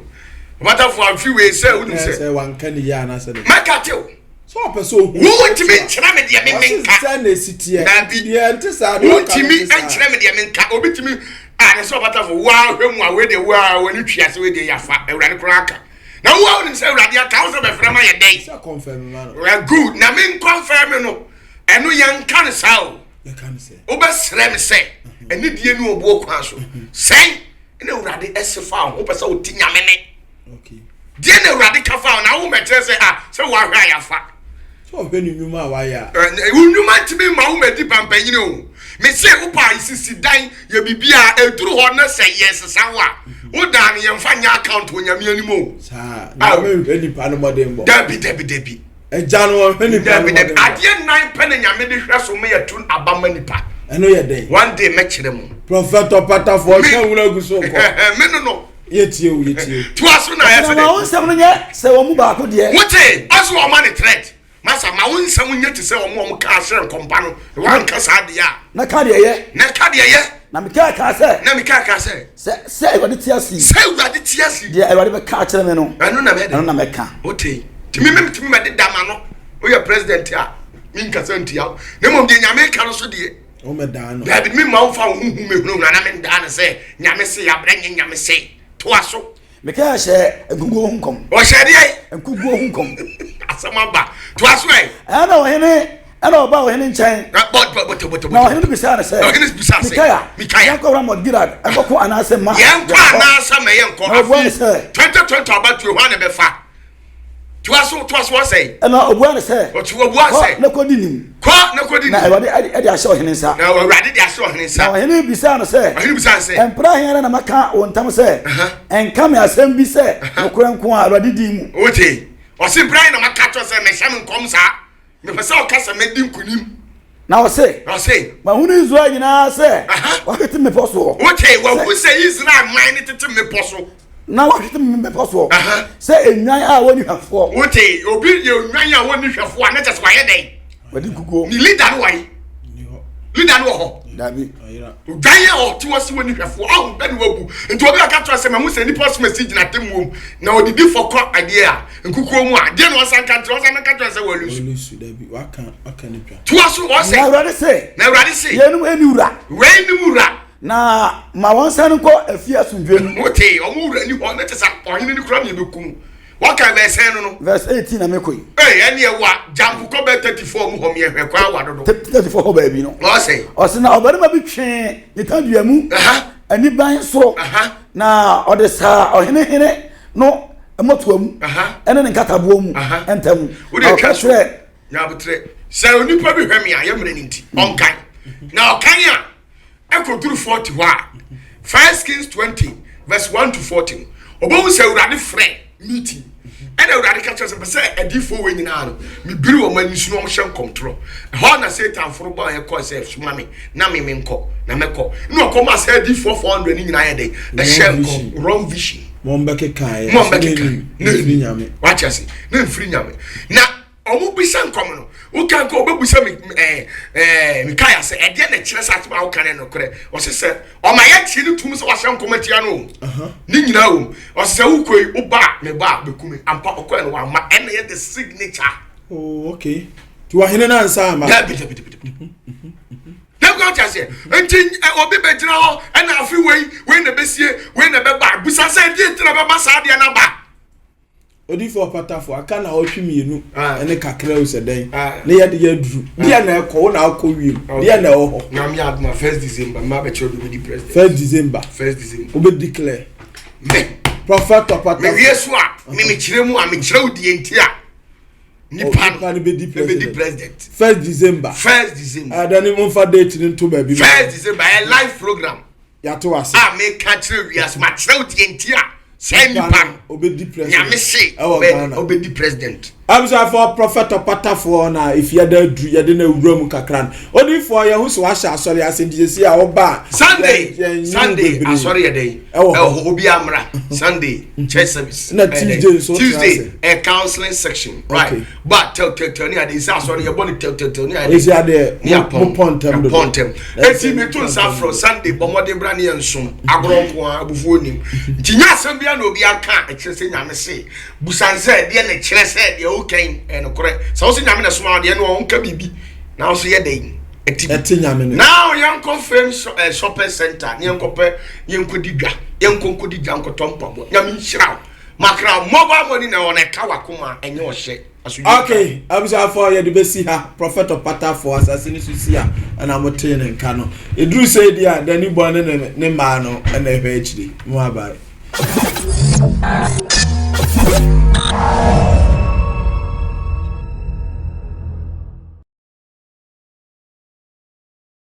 Ɔbatafoɔ amfi wei sɛ wonim sɛ. Sɛ wanka ne yie anaasɛ de. Makate o. Sɛ ɔpɛ sɛ ohu. Wontumi nkyerɛ me deɛ me menka. Sɛ na esi teɛ. Dabi. Deɛ nte saa deɛ ɔka no Wontumi nkyerɛ me deɛ menka. Obi tumi a ne sɛ ɔbatafoɔ woahwɛ mu a wei deɛ woa w'ani twi ase wei deɛ yafa awurade koraa aka. Na woa wonim sɛ awurade aka wo sɛ bɛfrɛ ma yɛ dɛn. Sɛ confirm ma no. Good na me nkɔnfɛm no ɛno yɛnka no saa o. Wobɛsrɛ me sɛ anidie ne ɔbuo kwan so sɛn na Awurade ɛse fa ho wopɛ sɛ wote nyame ne deɛ na Awurade ka fa ho na wo mɛkyerɛ sɛ a sɛ woahwɛ a yɛafa ɔhwɛ ne nnwuma a wayɛ a wo nnwuma ntumi ma wo madi pampanyini o mese wopa sisi dan yɛ biribi a ɛduru hɔ na sɛ yɛsesa wo a wodaa no yɛmfa nyɛ account wɔ nyame anim o saa nyame nhwɛ nipa no mmɔdenbɔ dabi dabi dabi Agya no ɔhwɛ nipa no Dabi dabi adeɛ nnan pɛ na nyame de hwɛ so ma yɛto aba ma nipa. Ɛno yɛ dɛn? One day mɛkyerɛ mo. Prɔfɛt ɔpatafoɔ ɔtwa nwura gu so kɔ. Me no no. Yɛtie o yɛtie o. Toa so na ayɛ sɛ dɛ. Ma wo nsɛm no nyɛ sɛ wɔn mu baako deɛ. Wote ɔso ɔma ne threat. Masa ma wo nsɛm nyɛ te sɛ wɔn a wɔn kaa hyɛ nkɔmpa no. Wanka saa deɛ a. Na ka deɛ yɛ. Na ka deɛ yɛ. Na Mikaia kaa sɛ. Na Mikaia kaa sɛ. Sɛ sɛ Awurade te ase yi. Sɛ Awurade te ase yi. Deɛ Awurade bɛka akyerɛ me no. Ɛno na mɛde. Ɛno na mɛka. Wote. Tumi me tumi mɛde da ma no. Woyɛ president a menkasa ntia wo. Na mmom deɛ Nyame ka no so deɛ. Womɛdaa no. Daabi me mma womfa wo ho hu me hunahuna na mendaa no sɛ Nyame se abrɛ nye Nyame se. Toa so. Mikaia hyɛɛ nkuguo ho nkɔm. Ɔhyɛ deɛ? Nkuguo ho nkɔm. Asɛm aba. Toa so ɛ. Ɛna ɔhene ɛna ɔbaa ɔhene nkyɛn. Na ɔhene no bisaa no sɛ. Ɔhene bisaa sɛ. Mikaia. Mikaia. Yɛnkɔ Ramot Gilead ɛnkɔko anaasɛ ma. Yɛnkɔ anaasɛ ma yɛnkɔ. Na ɔbua no sɛ. 2020 abatoɔ hɔ a na ɛbɛfa. Toa so toa so ɔsɛe. Ɛna ɔbua no sɛ. Ɔte ɔbua sɛ. Kɔ na kɔdi nim. Kɔ na kɔdi nim. Na Awurade de ahyɛ ɔhene nsa. Na Awurade de ahyɛ ɔhene nsa. Na ɔhene bisaa no sɛ. Ɔhene bisaa no sɛ. Mpra he ara na maka wo ntam sɛ. Nka me asɛm bi sɛ nokorɛ nko a Awurade din mu. Wote? Ɔse mpra he na maka kyerɛ sɛ mɛhyɛ me nkɔm saa. Mepɛ sɛ ɔka sɛ mɛdi nkonim. Na ɔse. Ɔse. Mahunu Israel nyinaa sɛ. Wɔahwete mmepɔ soɔ. Wote, wahu sɛ Israel man no tete mmepɔ so. Na wɔahwete mmepɔ soɔ. Sɛ nnwan a wɔnni hwɛfoɔ. Wote, obi yɛ nnwan a wɔnni hwɛfoɔ a, na kyɛ sɛ wayɛ dɛn? Wadi nkukuo. Ne leader no wayi. Leader no wɔ hɔ. Dabi. Odwan a ɔte hɔ si wɔnni hwɛfoɔ, ɔho bɛ ne wabu. Nti obi aka kyerɛ sɛ mahu sɛ nnipa asomasi gyina atemmuo mu na ɔdidi fɔ kɔ adeɛ a nkukuo mu a, deɛ na ɔsan ka nkyerɛ ɔsan ka kyerɛ sɛ wɔlusu. Wɔlusu dabi, waka waka ne twa. Toa so ɔsɛ. Na Awurade se. Na Awurade se. Yeinom nni wura. Wei nni wura. Na ma wɔnsane nkɔ afie asomdwoeɛ mu. Wote, wɔn wura ni hɔ, ne te sɛ ɔhene no kura ne ɛbɛku no. Wɔka verse sɛn no no? Verse 18 na mekɔ yi. Ee, ɛne ɛwa, jampo kɔ bɛɛ 34 mu hɔ meɛhwɛ kwan awa dodo. 34 hɔ baabi no. Ɔsɛ. Ɔsɛ na ɔbarima bi twee ne tadua mu. Aniban soro. Na ɔde saa ɔhene hene no mmɔtoa mu. Ɛne ne nkataboɔ mu ntam. Na ɔka kyerɛ. Nyabotrɛ sɛ onipa bi hwɛ me a yɛ mmerɛ no nti ɔnkan na ɔkan a ɛkɔduru 40 hɔ a First Kings 20 verse 1 to 40 no ɔbɛhu sɛ Awurade frɛ meeting ɛna Awurade ka kyerɛ sɛ pɛ sɛ adiifoɔ wei nyinaa no mebiri wɔn ani so na wɔhyɛ nkɔmtorɔ ɛhɔ na Satan foro baa ɛkɔɔ sɛ soma me na me menkɔ na mɛkɔ na ɔkɔma sɛ adiifoɔ 400 no nyinaa yɛ dɛn ɛhyɛ nkɔm wrong vision wɔn bɛkeka wɔn bɛkeka na mfiri nyame wate ase na mfiri nyame na Ɔmo bisa nkɔm no, woka nka ɔbɛbusa mi ɛɛ ɛɛ Mikaia sɛ ɛdeɛ na ɛkyerɛ sɛ asɛm a woka no yɛ nokorɛ. Ɔse sɛ ɔma yɛtie no tum sɛ wahyɛ nkɔm atia no o. Ne nyinaa wom. Ɔse sɛ wokɔ yi woba a meba a bɛku me. Ampa ɔkɔɛ no wamma. Ɛna yɛ the signature. Oh, okay. Ti ɔhene no ansa ama. Dabi dabi dabi dabi. Dabi ɔte aseɛ. Nti obi bɛgyina hɔ ɛna afe wei wei na ɛbɛsie wei na ɛbɛba. Busa sɛ ɛdeɛ nti na ɛbɛba saa adeɛ no aba. Odifo ɔpatafo aka na ɔtwe mmienu ne kakra o sɛ dɛn ne yɛde yɛ aduru deɛ na ɛkɔ wo na akɔ wiem deɛ na ɛwɔ hɔ. Nyame adoma first December mma bɛkyerɛ obi bɛdi president. First December. First December. Wobɛ declare. Me. Prophet ɔpatafo. Mewie so a me mekyerɛ mu a mekyerɛ wo deɛ nti a. Nipa no bɛdi president. president. First December. First December. Ɛdani mo nfa date ni nto baabi. First December ɛyɛ live program. Yàtò ase. A mi ka kyerɛ wiase ma kyerɛ o tiɛ nti a sɛ nipa no obedi president. Nyame se ɛwɔ Ghana obedi president. Abusuafoɔ Prophet Ɔpatafoɔ na efiada aduru yɛde no awura mu kakra no. Odiyifoɔ yɛn ho so wahyɛ asɔre ase nti sɛsi a ɔba a. Sunday Sunday asɔre yɛ dɛn ɛwɔ hɔ obi amra Sunday church service. Na Tuesday nso Tuesday ɛ counseling section right okay. But tɛw tɛw tɛw ne ade nsɛ asɔre yɛ bɔ ne tɛw tɛw tɛw ne ade. Esi adeɛ ne apɔn mo pɔn dodo. Pɔn ntɛm eti mi to nsa frɔ Sunday bɔ mɔden bra ne yɛ nsom agorɔ nko ara abufuo nim nti nyɛ asɛm bi a na obi aka ɛkyerɛ sɛ nyame se. Busa no sɛ, Deɛn na ɛkyerɛ sɛ deɛ woka yi yɛ nokorɛ? Sɛ wose Nyame na ɛsomaa wo deɛ, ɛnna ɔnka biribi na wo nso yɛ dɛn? Ɛte bi. Ɛte Nyame no. Now yɛnkɔ Fame eh, Shopping Center ne yɛnkɔpɛ yɛnkɔdi dwa yɛnkɔ nkɔdi dwa nkɔtɔ mpaboa. Nyame nhyira wo. Makra mobile money na ɛwɔ no ɛka wakoma ɛnyɛ ɔhyɛ. Okay, abusuafoɔ yɛde bɛsi ha Prophet Ɔpatafoɔ asase no so si a ɛna mo tee ne nka no ɛduru sɛ di a Danny Boy ne ne mmaa no ɛna ɛhwɛ akyiri mo abae.